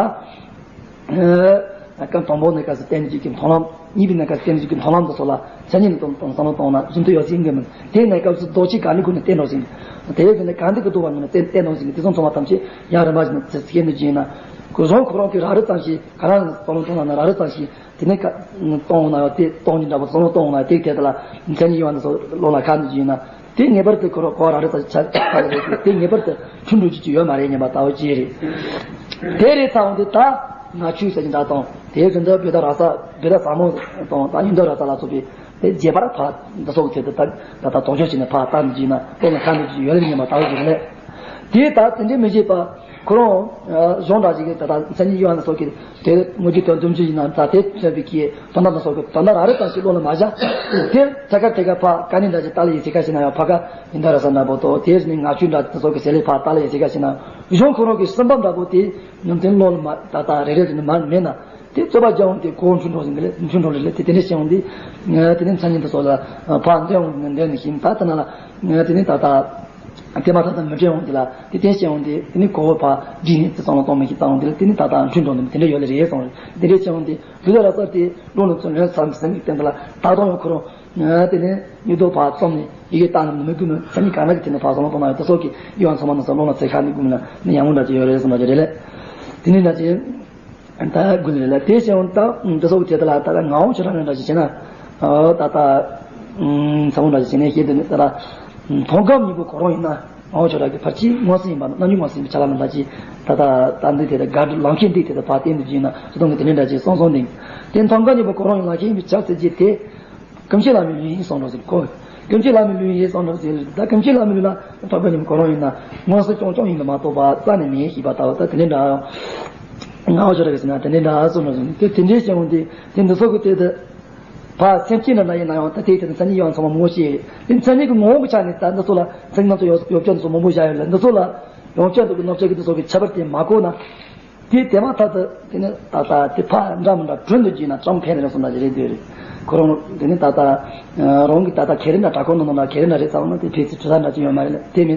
སྐབས་དང་པོ་ནས་སྐབས་སུ་བསྟན་ཅིག་གི་མཐོང་ལམ་གཉིས་པའི་ནས་སྐབས་སུ་བསྟན་ཅིག་གི་མཐོང་ལམ་དུ་སོགས་ལ་མཚན་ཉིད་ནས་བསམ་བློ་གཏོང་ན་བཞིན་དུ་ཡོད་ཟིན་གི་མིན་དེ་ནས་སྐབས་སུ་རྡོ་ཆེ་ག་ནི་ཀུན་ནས་བསྟན་འགྲོ་ཟིན་དེ་ཡོད་ཟིན་ནས་ག་འདི་གི་རྡོ་བ་ངོས་ནས་བསྟན་བསྟན་འགྲོ་ཟིན་གི་དེ་ཚོ་ཚང་མ་ཐམས་ཅད་ཡང་རིམ་པ་བཞིན་དུ་ཚིག་སྐྱེལ་ནས་ཅི་ཡིན་ན་གོ་གཞུང་ཁོ་རང་གི་ར་རི་ཙམ་ཞིག་ག་རང་བསམ་བློ་གཏོང་ན་ན་ར་རི་ཙམ་ཞིག་དེ་ནས་ཀ་གཏོང་ན་ཡང་དེ་གཏོང་རྒྱུ་འདྲ་པོ་བསམ་བློ་གཏོང་ན་དེ་དེ་དེ་ལ་མཚན་ཉིད་ཡོད་ན་སོ་ལོ་ལ་ཁ་འདི་ཅི་ཡིན་ན་དེ་ངེས་པར་དུ་ཁོ་རང་གོ་ར་རི་ཙམ་ཆ་ཁ་ལ་རེད་དེ་ངེས་པར་དུ་འཁྲུལ་འགྲོ་རྒྱུ་ཅི་ཡོད་མ་རེད་སྙམ་པ་ལྟ་བུ་ཅི་རེད། དེ་རེད་ཚང་དེ་ད་ང་ཆོས་ཟེར་གྱི་འདྲ་དང་དེ་བཞིན་དུ་བོད་ཟླ་ར་ས་བོད་ཟླ་ཟབ་མོ་དང་ད་ཡོན་ཏན་ར་ས་ལ་སོགས་པའི་དེ་རྒྱས་པར་ཕ་འདི་སོགས་ཀྱི་ཐད་དུ་ད་ད་ད་དོགས་འཇོག་བྱས་ནས་ཕ་ལྟ་འདི་ཅི་ཡིན་ན་ལོ་ལ་ཁ་འདི་ཅི་ཡོད་རེད་སྙམ་པ་ལྟ་བུ་ཅི་རེད། དེ་ད་དེ་འདྲའི་མི་བྱེད་པ། ཁོ་རང་གཞུང་འདྲ་ཞིག་གིས་ད་ལྟ་མཚན་ཉིད་ཡོད་ན་སོགས་ཀྱི་དེ་དངོས་ཀྱི་དོན་དུམ་ཅུ་ཡིན་ན་ད་དེ་མཚོན་པའི་ཀྱི་དོན་དམ་ན་སོགས་ཀྱི་དོན་དམ་ར་རི་ཙམ་ཞིག་བློ་ལ་མ་བཞག་དེ་ཐད་ཀར་ཐད་ཀར་ཕ་ཀ་ནི་འདྲ་ཞིག་ལྟ་ལ་ཡིན་ཟེར་ཁ་ཞིག་ན་ཡང་ཕ་ཀ་ཡིན་ད་ར་ས་འདྲ་པོ་དོ་དེ་ནི་ང་ཆོས་འདྲ་དེ་སོགས་ཀྱི་ཟེར་ལས་ཕ་ལྟ་ལ་ཡིན་ཟེར་ཁ་ཞིག་ན་གཞུང་ཁོ་རང་གི་སེམས་པ་འདྲ་པོ་དེ་ཉམས་དོན་བློ་ལ་མ་ད་ལྟ་རེ་རེ་ཟེར་ནས་མ་མེད་ན་དེ་རྩོད་པ་རྒྱག་འོང་དེ་གོ་འཁྲུལ་འགྲོ་ཟིན་གི་ལས་འཁྲུལ་འགྲོ་ལས་ལས་དེ་དེ་འདྲ་བྱས་འོང་དེ་དེ་ནི་མཚན་ཉིད་དེ་སོགས་ལ་ཕ་འདོན་འོང་འདོན་ནས་ཤིང་ད་ལྟ་ན་ལ་དེ་ནི་ད་ལྟ། དེ་མ་ཐག་ཏུ་མི་དྲན་འོང་དེ་ལ་དེ་བསྟན་བྱས་འོང་དེ་དེ་ནི་གོ་བ་ཕར་བསྒྲིགས་ནས་དེ་བསམ་བློ་གཏོང་མི་ཤེས་བཏང་འོང་དེ་ལ་དེ་ནི་ད་ལྟ་འཁྲུལ་འགྲོ་འདུག་དེ་འདྲ་ཡོད་ལེ་རེད་སོང་རེད། དེ་འདྲ་བྱས་འོང་དེ་བུ་ལ་ར་ས་དེ་ལོ་ལ་ཚོ་ལོན་བསམ་བསམ་གྱི་སྟེང་དུ་ལ་ད་དུང་ཡང་ཁོ་རང་དེ་ནས་མྱུར་དུ་ཕར་རྩོམ་ནས་ཡི་གེ་བཏང་ནས་མི་དགོས་མོད་མཚན་ཉིད་གང་ན་གི་དེ་ནས་ཕར་བསམ་བློ་གཏོང་ན་ཡང་དེ་སོགས་ཀྱི་ཡིད་དབང་ཚང་མ་ནང་སོགས་ལོ་ལ་ཚེ་ཁ་ནས་དགོས་མོད་ན་ནི་ཡང་མོ་འདྲ་ཅིག་ཡོད་རེད་སོང་འདྲ་ཅིག་རེད་ལེ། དེ་ནི་འདྲ་ཅིག་ད་དགོས་ལེ་ལ་དེ་བྱས་འོང་ད་འདི་སོགས་དེ་ལྟ་ལ་ད་ལྟ་ངག་དབང་ཆོས་གྲགས་ལ་འདྲ་ཞིག་བྱས་ན། ད་ལྟ་ཚ་བོ་འདྲ་ཞིག་བྱས་ནས་བཤད་དུས་ནི་ད་ལྟ་མཐོང་སྒོམ་གཉིས་པོ་གོ་རང་ཡིན་ན་ངག་དབང་ཆོས་གྲགས་ཀྱི་ཕར་ཕྱིན་མངོན་སུམ་ཡིན་པ་རྣམ་འགྱུར་མངོན་སུམ་ཡིན་པའི་ཆ་ལ་མི་འདྲ་ཅིག་ད་ལྟ་ད་འདི་དེ་ལ་དགག་སྒྲུབ་ལམ་ཁྱེར་འདི་དེ་ལ་ཕར་བསྟན་དུ་བྱས་ན་སུ་དང་གི་དེ་ནས་འདྲ་ཅིག་སོང་སོང་དེ་དེ་མཐོང་སྒོམ་གཉིས་པོ་གོ་རང་ཡིན་ལམ་ཁྱེར་ཡིན་པའི་ཕྱག་འཚལ་རྗེས་དེ། ཀུན་མཁྱེན་བླ་མའི་ལུས་ཡིན་གསུངས་འགྲོ་ཟེར་གོ། ཀུན་མཁྱེན་བླ་མའི་ལུས་ཡིན་གསུངས་འགྲོ་ཟེར་ད་ཀུན་མཁྱེན་བླ་མའི་ལུས་ལ་ཐོབ་པ་ཉིད་ཁོ་རང་ཡིན་ན་མངོན་སུམ་རྐྱང་རྐྱང་ཡིན་པ་མ་གཏོགས་པ་རྩ་ནས་མེད་ཞེས་པ་ལྟ་བུ་ད་དེ་འདྲའི་འདྲ་ཡང་། ངག་དབང་ཆོས་གྲགས་ཀྱིས་ཟེར་ན་དེ་འདྲའི་འདྲ་གསུངས་འགྲོ་ཟེར་དེ་དེ་འདྲའི་ཞེས་འོང་དེ་དེ་འདི་སོགས་ཀྱི་དེ་དེ་ཕར་སེམས་ཅན་འདྲ་འདྲ་ཡིན་ན་ཡང་ད་དེ་དེ་མཚན་ཉིད་ཡང་ཚང་མ་མང་པོ་ཞིག་དེ་མཚན་ཉིད་ཀྱི་ངོ་བོ་གི་ཆ་ནས་ད་འདི་ཚོ་ལ་མཚན་ཉིད་སྣ་ཚོགས་ཡོད་ཡོད་ཀྱང་འདི་ཚོ་མང་པོ་བཞག་ཡོད་ལ་འདི་ཚོ་ལ་ཡོངས་གཅོད་འདུག་གི་རྣམ་གཅོད་ཀྱི་འདི་སོགས་ཀྱི་ཁྱད་པར་དེ་མ་གོ་ན། དེའི་དེ་མ་ཐག་ཏུ་དེ་ནི་ད་ལྟ་དེ་ཕ་འདྲ་མི་འདྲ་གྲོན་དུ་བགྱིས་ན་ཅང་ཕན་རེད་གསུངས་ན་ཅི་རེད་འདོད་རེད། ཁོ་རང་དེ་ནི་ད་ལྟ་རང་གི་ད་ལྟ་ཁེ་རེ་འདྲ་དྲ་ཁོ་ནང་ན་ཁེ་རེ་འདྲ་རེད་ཙང་ན་དེ་ཕན་ཚུན་གྲུ་ས་འདྲ་ཅི་ཡོད་མ་རེད་ལ་དེ་མི་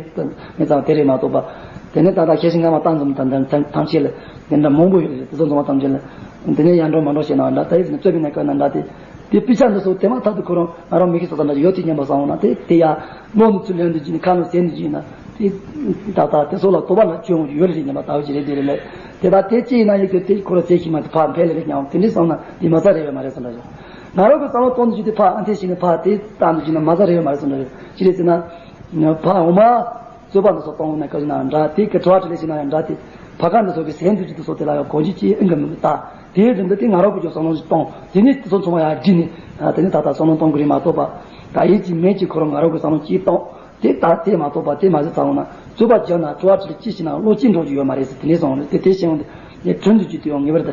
མི་ཙང་དེ་རེད་མ་གཏོགས་པ། དེ་ནི་ད་ལྟ་ཁེ་ཞིག་སྔ་མ་བཏང་ཙམ་དང་ཐམས་ཅད་ལ་དེ་འདྲ་མང་པོ་ཡོད་རེད། དེ་ཚོ་ཚང་མ་ཐམས་ཅད་ལ་དེ་ནི་ཡར་འགྲོ་མར་འགྲོ་བྱས་ན་འདྲ་ད་ཡིན་ཙང་རྩོད་པའི་གནས་སྐབས་ན་འདྲ་དེ་དེ་དཔེ་ཆ་འདི་ཚོ་དེ་མ་ཐག་ཏུ་ཁོ་རང་ང་རང་མི་ཤེས་ས་ས་འདྲ་ཡོད་དེ་སྙམ་པ་བསམ་འོང་ན་དེ་དེ་ཡ་བློ་ནི་ཚུར་ལེན་དུ་བགྱིས་ནས་ཁ་ནས་ཟེར་དུ་བགྱིས་ན། དེ་ད་ལྟ་དེ་ཚོ་ལ་དོགས་པ་ལ་སྐྱོན་ཡོད་རེད་ཉམས་པ་ལྟ་བུ་ཅིག་རེད། དེ་རེད་ལས་དེ་ད་དེ་ཅི་ཡིན་ན་ཡོད་ཀྱི་དེ་ཁོ་ར་ཚེ་ཤི་མ་དེ་ཕར་འཕེལ་ལེ་རེད་སྙམ་དེ་འདྲའི་བསམ་ན་དེ་མ་རྩ་རེད་ཡོད་མ་རེད་བསམ་འདྲ་ཞིག་ང་རང་གི་བསམ་བློ་གཏོང་དུས་ཀྱི་དེ་ཕར་ཨ་འཐེན་བྱས་ནས་ཕར་དེ་བཏང་དུས་ཀྱི་ན་མ་རྩ་རེད་ཡོད་མ་རེད་བསམ་འདྲ་རེད། ཅི་རེད་ཟེར་ན་ཕར་འོ་མ་རྩོད་པ་འདི་ཚོ་གཏོང་ན་སྐབས་ན་འདྲ་དེ་གི་དྲི་བ་དྲིས་ལན་བྱས་ན་ཡང་འདྲ་དེ་ཕ་ག་འདི་ཚོ་གི་ཟན་དུས་ཀྱི་དེ་ཚོ་དེ་ལ་ཡང་གོ་རྒྱུ་ཅི་ཨེ་འགའ་མི་འདུག་ད་དེའི་རིང་དུ་དེ་ང་རང་གི་བསམ་བློ་ཞིག་གཏོང་དེ་ནས་དེ་ཚོ་ཚང་མ་ཡང་བརྒྱུད་ནས་དེ་ནས་ད་ལྟ་བསམ་བློ་གཏོང་དགོས་རེད་མ་གཏོགས་པ་ད་ཡིད་ཀྱི་མེད་ཀྱི་ཁོ་རང་ང་རང་གི་བསམ་བློ་ཅིག་གཏོང་། དེ་ལྟ་དེ་མ་གཏོགས་པ་དེ་མ་ཟད་ཚང་ན་རྩོད་པ་བརྒྱབ་ན་དྲི་བ་དྲིས་ཅི་ཞིག་ན་བློ་ཅི་འགྲོ་རྒྱུ་ཡོད་མ་རེད་ཟེར་དེ་ནས་སོང་རེད། དེ་དེ་བྱས་ཡོང་དུས་དེ་དྲུང་དུ་རྒྱུ་དེ་ཡང་ངེས་པར་དུ་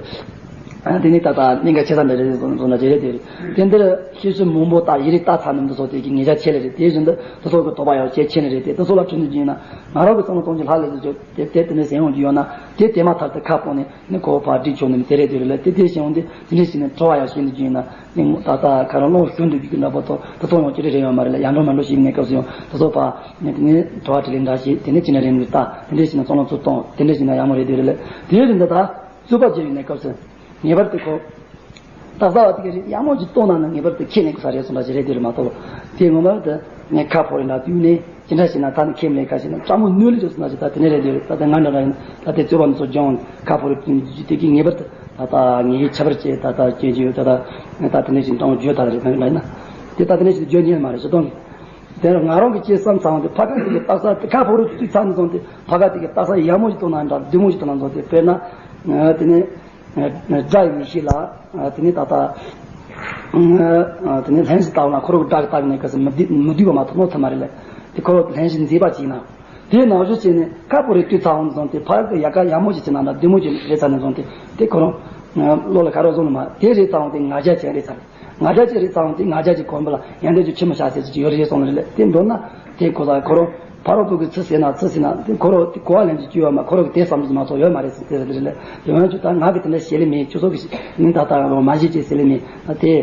དེ་ནས་ད་ལྟ་གནད་འགག་ཆེ་ས་འདྲ་རེད་ཟེར་སོང་ན་བྱེད་རེད། དེ་རེད་དེ་འདིར་ཤེས་སུ་མང་པོ་ལྟ་ཡི་རིགས་ལྟ་ཚར་ནས་འདི་ཚོ་དེ་གི་ངེས་ཆ་ཆེ་ལེ་རེད། དེ་བཞིན་དུ་འདི་ཚོ་གི་དོགས་པ་ཡང་ཆེ་ཆེ་ནི་རེད། དེ་འདི་ཚོ་ལ་དྲུང་དུ་རྒྱུ་ཡིན་ན་ང་རང་གི་བསམ་བློ་གཏོང་རྒྱུ་ལྷག་ལས་ཟེར་རྒྱུ་དེ་དེ་དེ་ནས་ཟེར་ཡོང་རྒྱུ་ཡོད་ན་དེ་དེ་མ་ཐག་ཏུ་ཁ་སྤོ་ནས་ནི་ཁོ་བོ་ཕར་སྒྲིག་ཆོག་ནི་དེ་རེད་དེ་རེད་ལ། དེ་དེ་བྱས་ཡོང་དུས་དེ་འདྲ་ཞིག་ནས་དྲི་བ་ཡང་བྱེད་འདུག་རྒྱུ་ཡིན་ན་ནི་ད་ལྟ་ཁ་རང་ལོག་ཞུ་འདུག་རྒྱུ་འདྲ་པོ་ཚོ་དེ་ཚོ་ཡང་ཅི་རེད་རེད་ཡོད་མ་རེད་ལ། ཡར་འགྲོ་མར་འགྲོ་ཞིག་ཡིན་ནའི་སྐབས་སུ་ཡང་དེ་ཚོ་ཕར་ནི་དེ་ནས་དྲི་བ་དྲིས་ལན་འདྲ་ཞིག་དེ་ནས་ཅི་འདྲ་རེད་མི་ལྟ་དེ་འདྲ་ཞིག་ནས་བསམ་བློ་ཚུར་གཏོང་དེ་འདྲ་ཞིག་ན་ཡག་མོ་རེད་དེ་རེད་ལ། དེའི་རིང་འདི་ད་རྩོད་པ་བརྒྱབ་ཡོད་ནའི་སྐབས་སུ་ངེས་པར་དུ་ཁོ་རྟགས་གསལ་བ་དེ་ག་རེད། ཡག་མོ་ཅིག་གཏོང་ན་ན་ངེས་པར་དུ་ཁྱེད་ནས་ས་རེད་སོང་འདྲ་ཞིག་རེད་དེ་རེད་མ་གཏོགས་དེ་ངོ་མ་དུ་ངས་ཁ་ཕོ་རེ་འདྲ་དུས་ནས་ཅི་འདྲ་ཞིག་ན་ད་ནི་ཁྱེད་མེད་ཁ་ཞིག་ན་སྤྲང་མོ་གནོད་ལེ་རེད་སོང་འདྲ་ཞིག་ད་དེ་ནས་རེད་དེ་རེད། ད་དེ་ང་འདྲ་འདྲ་ཡིན་ད་དེ་རྩོད་པ་འདི་ཚོ་སྦྱོང་ཁ་ཕོ་རེ་དུས་དེ་གི་ངེས་པར་དུ་ད་ད་ངེས་ཀྱི་ཁྱད་པར་ཅན་ད་ད་སྐྱེ་རྒྱུ་ད་ད་ད་དེ་ནས་ཞིག་སྤྲང་མོ་བརྗོད་ད་རེད་ད་ཡིན་ན་དེ་ད་དེ་ནས་ཞིག་བརྗོད་ཉན་མ་རེད་ཞུ་དོན་གི་དེ་ང་རང་གི་ཅི་བསམ་ཚང་དེ་ཕ་ག་དེ་གི་རྟགས་གསལ་ཁ་ཕོ་རེ་དུས་ཚང་ནས་སོང་དེ་ཕ་ག་དེ་གི་རྟགས་གསལ་ཡག་མོ་ཞིག་གཏོང་ན་འདྲ་བདེ་མོ་ཞིག་གཏོང་ན་འདྲ་དེ་དཔེར་ན་དེ་ནས། སྒྲ་ཡི་མིག་ཤེས་ལ། དེ་ནས་ད་ལྟ། དེ་ནས་ལྷན་ཞིག་ལྟ་བ་ན་ཁོ་རང་གི་སྒྲ་གི་ལྟ་བའི་གནས་སྐབས་སུ་མི་བདེ་མི་བདེ་བ་མ་གཏོགས་མནོ་ཐུབ་མ་རེད་ལ། དེ་ཁོ་རང་ལྷན་ཞིག་མཛེས་པ་ཅིག་ན། དེའི་ནང་བཞིན་བྱས་ནས་ཁ་ཕོ་རེ་དུས་ཚང་བ་ནས་བཟུང་སྟེ་ཕར་གི་ཡལ་ག་ཡག་མོ་ཞིག་བྱས་ན་འདྲ་བདེ་མོ་ཞིག་རེད་ཚར་ནས་བཟུང་སྟེ་དེ་ཁོ་རང་། བློ་ལ་ཁ་རོག་བཟུང་ལ་མ་དེ་རེད་ཚར་བ་དེ་ང་རྒྱལ་ཅན་རེད་ཚར། ང་རྒྱལ་ཅན་རེད་ཚར་བ་དེ་ང་རྒྱལ་གྱི་གོམ་པ་ལ་ཡང་དེ་ཚོ་ཆི་མོ་བྱ་ཟེར་གྱི་ཡོད་རེད་སོང་ལ་རེད་ལ་དེ་མདོར་ན་དེ་ཁོ་ལ་ཁོ་རང་ཕ་རོལ་པོ་གི་ཚུལ་ཟེར་ན་ཚུལ་ཟེར་ན་དེ་ཁོ་རང་དེ་གོ་བ་ལེན་གྱི་སྐྱོ་བ་མ་ཁོ་རང་གི་དེ་བསམ་གྱི་མ་ཚོགས་ཡོད་མ་རེད་ཟེར་ཟེར་རེད་ལ་དེ་ཡང་ཆུ་ད་ང་གི་དེ་འདྲ་བྱེད་ལེ་མེད་ཁྱོད་ཚོ་གི་ནི་ད་ལྟ་མ་བྱེད་ཅེས་ཟེར་ལེ་མེད་ད་དེ་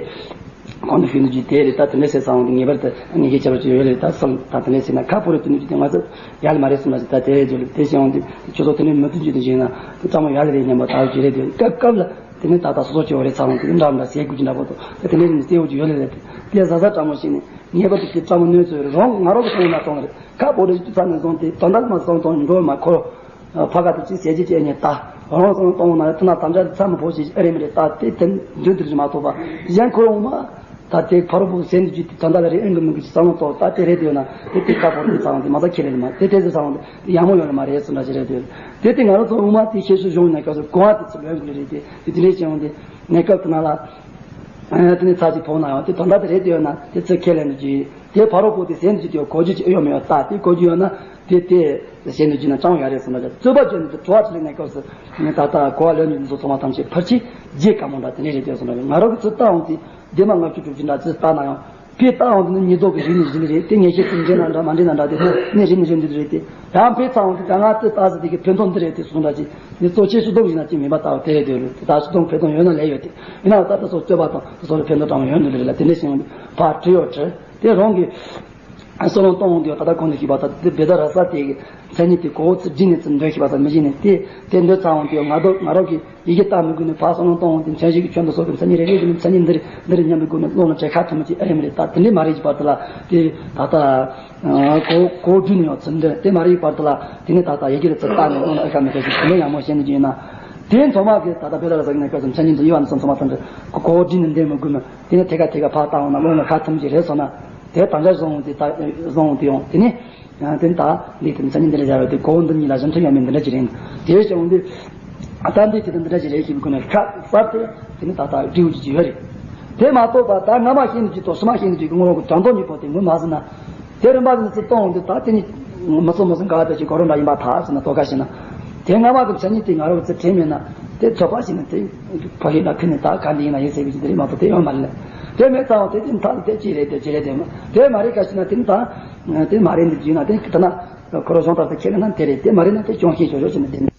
གོང་དུ་ཞུས་ནི་ཅི་དེ་རེད། ད་དེ་འདྲ་ཟེར་ཚར་བ་དེ་ངེས་པར་དུ་ངེས་ཀྱི་ཁྱད་པར་ཅིག་ཡོད་རེད། ད་སོང་ད་དེ་འདྲ་ཟེར་ན་ཁ་ཕོ་རེ་དུ་ནི་ཅི་དེ་ང་ཚོ་ཡར་ལ་མ་རེད་སོང་ན་ཟེར་ད་དེ་རེད་ཅོ་ལེ་དེ་བྱས་ཡོང་དུས་ཁྱོད་ཚོ་དེ་ནས་མི་ཐུབ་རྒྱུ་དེ་བྱས་ན་དེ་ཙམ་མོ་ཡར་ལ་རེད་སྙམ་པ་ད་ཅི་རེད་དེ་སྐབས་སྐབས་ལ། དེ་ནས་ད་ལྟ་སོ་སོ་སྐྱེ་བོ་རེ་ཚང་དེ་འདྲ་འདྲ་ཟས་དགོས་ཀྱི་འདྲ་པོ་དང་དེ་ནས་ནི་གསལ་བོ་ཅིག་ཡོད་ལེ་རེད། དེ་བཟའ་ཟ་སྤྲང་མོ་ཞིག་ནི་ངེས་པར་དུ་དེ་སྤྲང་མོ་གནོད་ཚོད་རེད། རང་ང་རང་གི་སོང་ན་སོང་རེད། ཁ་བོ་རེ་ཅིག་ཚ་ནས་སོང་དེ་ད་ལྟ་མ་སོང་དང་འགྲོ་མ་འཁོར། ཕ་ག་དེ་ཅིག་ཟས་ཅིག་བྱས་ནས་ད་རང་སོང་གཏོང་ན་ཐུ་ན་དམ་བཅའ་དེ་ཚ་མི་ཕོ་ཞིག་ཨེ་རེད་མི་རེད་ད་དེ་དེ་མདུན་དུ་རེ་མ་ཐོབ་པ་གཞན་འཁོར་འོང་མ། ད་དེ་ཕ་རོལ་པོ་ཟས་འདི་ཅིག་དེ་ད་ལྟ་ལ་རེ་ཨེ་འགྲོ་མི་འགྲོ་ཅིག་བསམ་བློ་གཏོང་ད་དེ་རེད་དེ་ཡོད་ན་དེ་དེ་ཁ་བོ་རེ་ཚང་དེ་མ་ཚ་ཁེ་ལེ་མ་དེ་དེ་ཚོ་ཚང་དེ་ཡག་མོ་ཡོད་ལ་མ་རེད་སོང་འདྲ་ཞིག་རེད་དེ། དེ་དེ་ང་རང་ཚོ་འོ་མ་དེ་ཤེས་སུ་བྱུང་ནས་སྐབས་སུ་གོ་བ་དེ་ཚུར་ལོན་དགོས་རེད་དེ་དེ་དེ་འདྲས་བྱས་འོང་དེ་གནས་སྐབས་དེ་ན་ལ་དེ་ནས་ཚ་ཅིག་ཕོག་ན་ཡང་དེ་ད་ལྟ་དེ་རེད་དེ་ཡོད་ན་དེ་ཚོ་ཁས་ལེན་དུ་ཅིག་དེ་ཕ་རོལ་པོ་དེ་ཟས་འདི་ཅིག་དེ་གོ་རྒྱུ་ཅིག་ཨེ་ཡོད་མི་ཡོད་ད་དེ་གོ་རྒྱུ་ཡོད་ན་དེ་དེ་ཟས་འདི་ཅིག་ན་ཅང་ཡག་རེད་སོང་ན་རྩོད་པ་བརྗོད་ནས་དེ་དྲི་བ་དྲིས་ལན་གནས་སྐབས་སུ་ད་ལྟ་གོ་བ་ལོན་རྒྱུ་འདི་ཚོ་ཚང་མ་ཐམས་ཅད་ཕལ་ཆེར་རྗེས་དཀའ་མོ་འདྲ་དེ་འདྲས་རེད་དེ་སོང་ན་ང་རང་གི་ཚོད་ལྟ་འོང་དེ། སྡེ་མ་ལྔ་བཅུ་དྲུག་ཅུ་འདྲ་ཅིག་ལྟ་ན་ཡང་དཔེ་ལྟ་འོང་དུས་ནི་ཉིས་ཐོག་གི་རིག་གནས་ཞིག་རེད་དེ་ངེས་ཤེས་ཀྱི་འདྲེན་ན་འདྲ་མ་འདྲེན་ན་འདྲ་དེ་ནི་རིག་གནས་གཞན་དུ་རེད་དེ་ཡང་དཔེ་ལྟ་འོང་དུས་ད་ང་ཚོས་ལྟ་ཟེར་དེ་གི་ཕན་ཐོགས་འདི་རེད་དེ་སོང་འདྲ་ཅིག་ནི་གཙོ་ཆེ་ཤོས་སྡོམ་ཞིག་ན་ཅིག་མིན་པ་ལྟ་བུ་དེ་རེད་དེ་ད་སོ་སྡོམ་ཕན་ཐོགས་ཡོད་ན་ལས་ཡོད་དེ་ཡིན་ན་ད་ལྟ་སོ་རྩོད་པ་དང་སོ་སོ་ལ་ཕན་ཐོགས་དྲང་བ་ཡོད་འདུག་རེད་ལ་དེ་འདྲ་ཞིག་ཡོང་དུས་ཕར་བྲིས་ཡོད་བྲིས་དེ་རང་གི་བསམ་བློ་གཏོང་འོང་དུས་ད་ལྟ་གོང་དུ་ཞུས་པ་ལྟར་དེ་བེ་ད་ར་ས་དེ་གི་མཚན་ཉིད་དེ་གོ་བོ་ཚུར་བསྒྲིགས་ནས་ཚུར་འདོན་ཤེས་པ་ས་མི་ཤེས་ནས་དེ་དེ་འདོན་ཚར་འོང་དུས་ང་རང་ང་རང་གི་ཡི་གེ་ལྟ་མི་དགོས་ནས་ཕར་བསམ་བློ་གཏོང་འོང་དུས་མཚན་གཞི་གི་ཁྱོན་དུ་སོགས་པའི་མཚན་ཉིད་རེ་རེ་དེ་ནི་མཚན་ཉིད་འདི་རེད་འདི་རེད་སྙམ་པའི་སྒོ་ནས་བློ་ལ་དྲན་ཁ་ཐུབ་མི་ཅིག་ཨེ་རེད་མི་རེད་ད་དེ་འདྲའི་མ་རེད་ཀྱི་བར་དུ་ལ་དེ་ད་ལྟ་གོ་གོ་བསྒྲིགས་ནས་ཡང་ཚུར་འདོན་དེ་མ་རེད་ཀྱི་བར་དུ་ལ་དེ་ནི་ད་ལྟ་ཡི་གེ་ལ་ཚུར་བལྟས་ནས་བློ་ལ་ཨེ་ཁ་མི་ཐེག་ཅིག་དེ་ནི་ཡག་མོ་བཤད་ནི་ཅིག་ཡིན་ན་དེ་ཚང་མ་གི་ད་ལྟ་བེ་ད་ར་ས་གི་ནས་སྐབས་སུ་མཚན་ཉིད་འདི་ཡོད་བ་ནི་སོང་ཚང་མ་ཚང་འདྲ་གོ་བསྒྲིགས་ནས་འདོན་མི་དགོས་མོད་དེ་ནི་ཐད་ཀ་ཐད་ཀ་ཕར་བལྟས་འོང་ན་བློ་ལ་ཁ་ཐུབ་མི་ཅིག་རེད་སོང་ན་དེ་དམ་བཅའ་བཟུང་འོང་དེ་ད་བཟུང་འོང་དེ་ཡོང་དེ་ནི། ཡང་དེ་ནི་ད་འདི་དེ་མཚན་ཉིད་འདི་འདྲ་སྦྱར་བ་དེ་གོ་བོ་འདི་གཉིས་ལ་གཞི་མཐུན་ཡོད་མེད་འདི་འདྲ་ཅིག་རེད། དེ་བྱུང་དུས་ད་འདི་དེ་དང་འདི་འདྲ་ཅིག་རེད་ཞེས་པའི་སྒོ་ནས་ཁ་གསར་དུ་དེ་ནི་ད་ལྟ་འབྲི་འོང་རྒྱུ་ཅིག་ཡོད་རེད། དེ་མ་གཏོགས་པ་ད་སྔ་མ་བཤད་ནི་ཅིག་དང་ཕྱི་མ་བཤད་ནི་ཅིག་གི་དངོས་པོ་གི་དྲང་ཐོག་གཉིས་པོ་དེ་ངོས་མ་ཟིན་ན། དེ་རིམ་པ་ཅིག་ཚུར་གཏོང་འོང་དུས་ད་དེ་ནི་མི་སྲུང་མི་སྲུང་ག་བ་དེ་ཅིག་གོ་རིམ་འདྲ་ཡིན་པ་ཐག་ཟིན་ན་དོ་ཁ་ཤེས་ན། དེ་སྔ་མ་གི་མཚན་ཉིད་དེ་ང་རང་གི་ཚུར་དྲན་མེད་ན་དེ་ཚོད་དཔག་བྱས་ན་དེ་ཕ་གི་ལ་ཁུར་ནས་ད་ག་འདི་ཡིན་ན་ཡིན་ཟེར་བའི་ཅིག་དེ་རེད་མ་གཏོགས་དེ་ཡོད་མ་རེད། དེ་མེད་ཙང་དེ་དེ་མཐའ་དེ་ཅི་རེད་དེ་ཅི་རེད་དེ་མ་དེ་མ་རེད་ག་ཤེས་ན་དེ་ནི་ད། དེ་མ་རེད་འདི་བརྗོད་ན་དེ་ད་ན་ཁོ་རང་གཞུང་ལྟར་དུ་ཁས་ལེན་ན་དེ་རེད། དེ་མ་རེད་ན་དེ་སྐྱོན་ཤེས་ཆོག་ཆོག་བྱས་ན་དེ་ནི་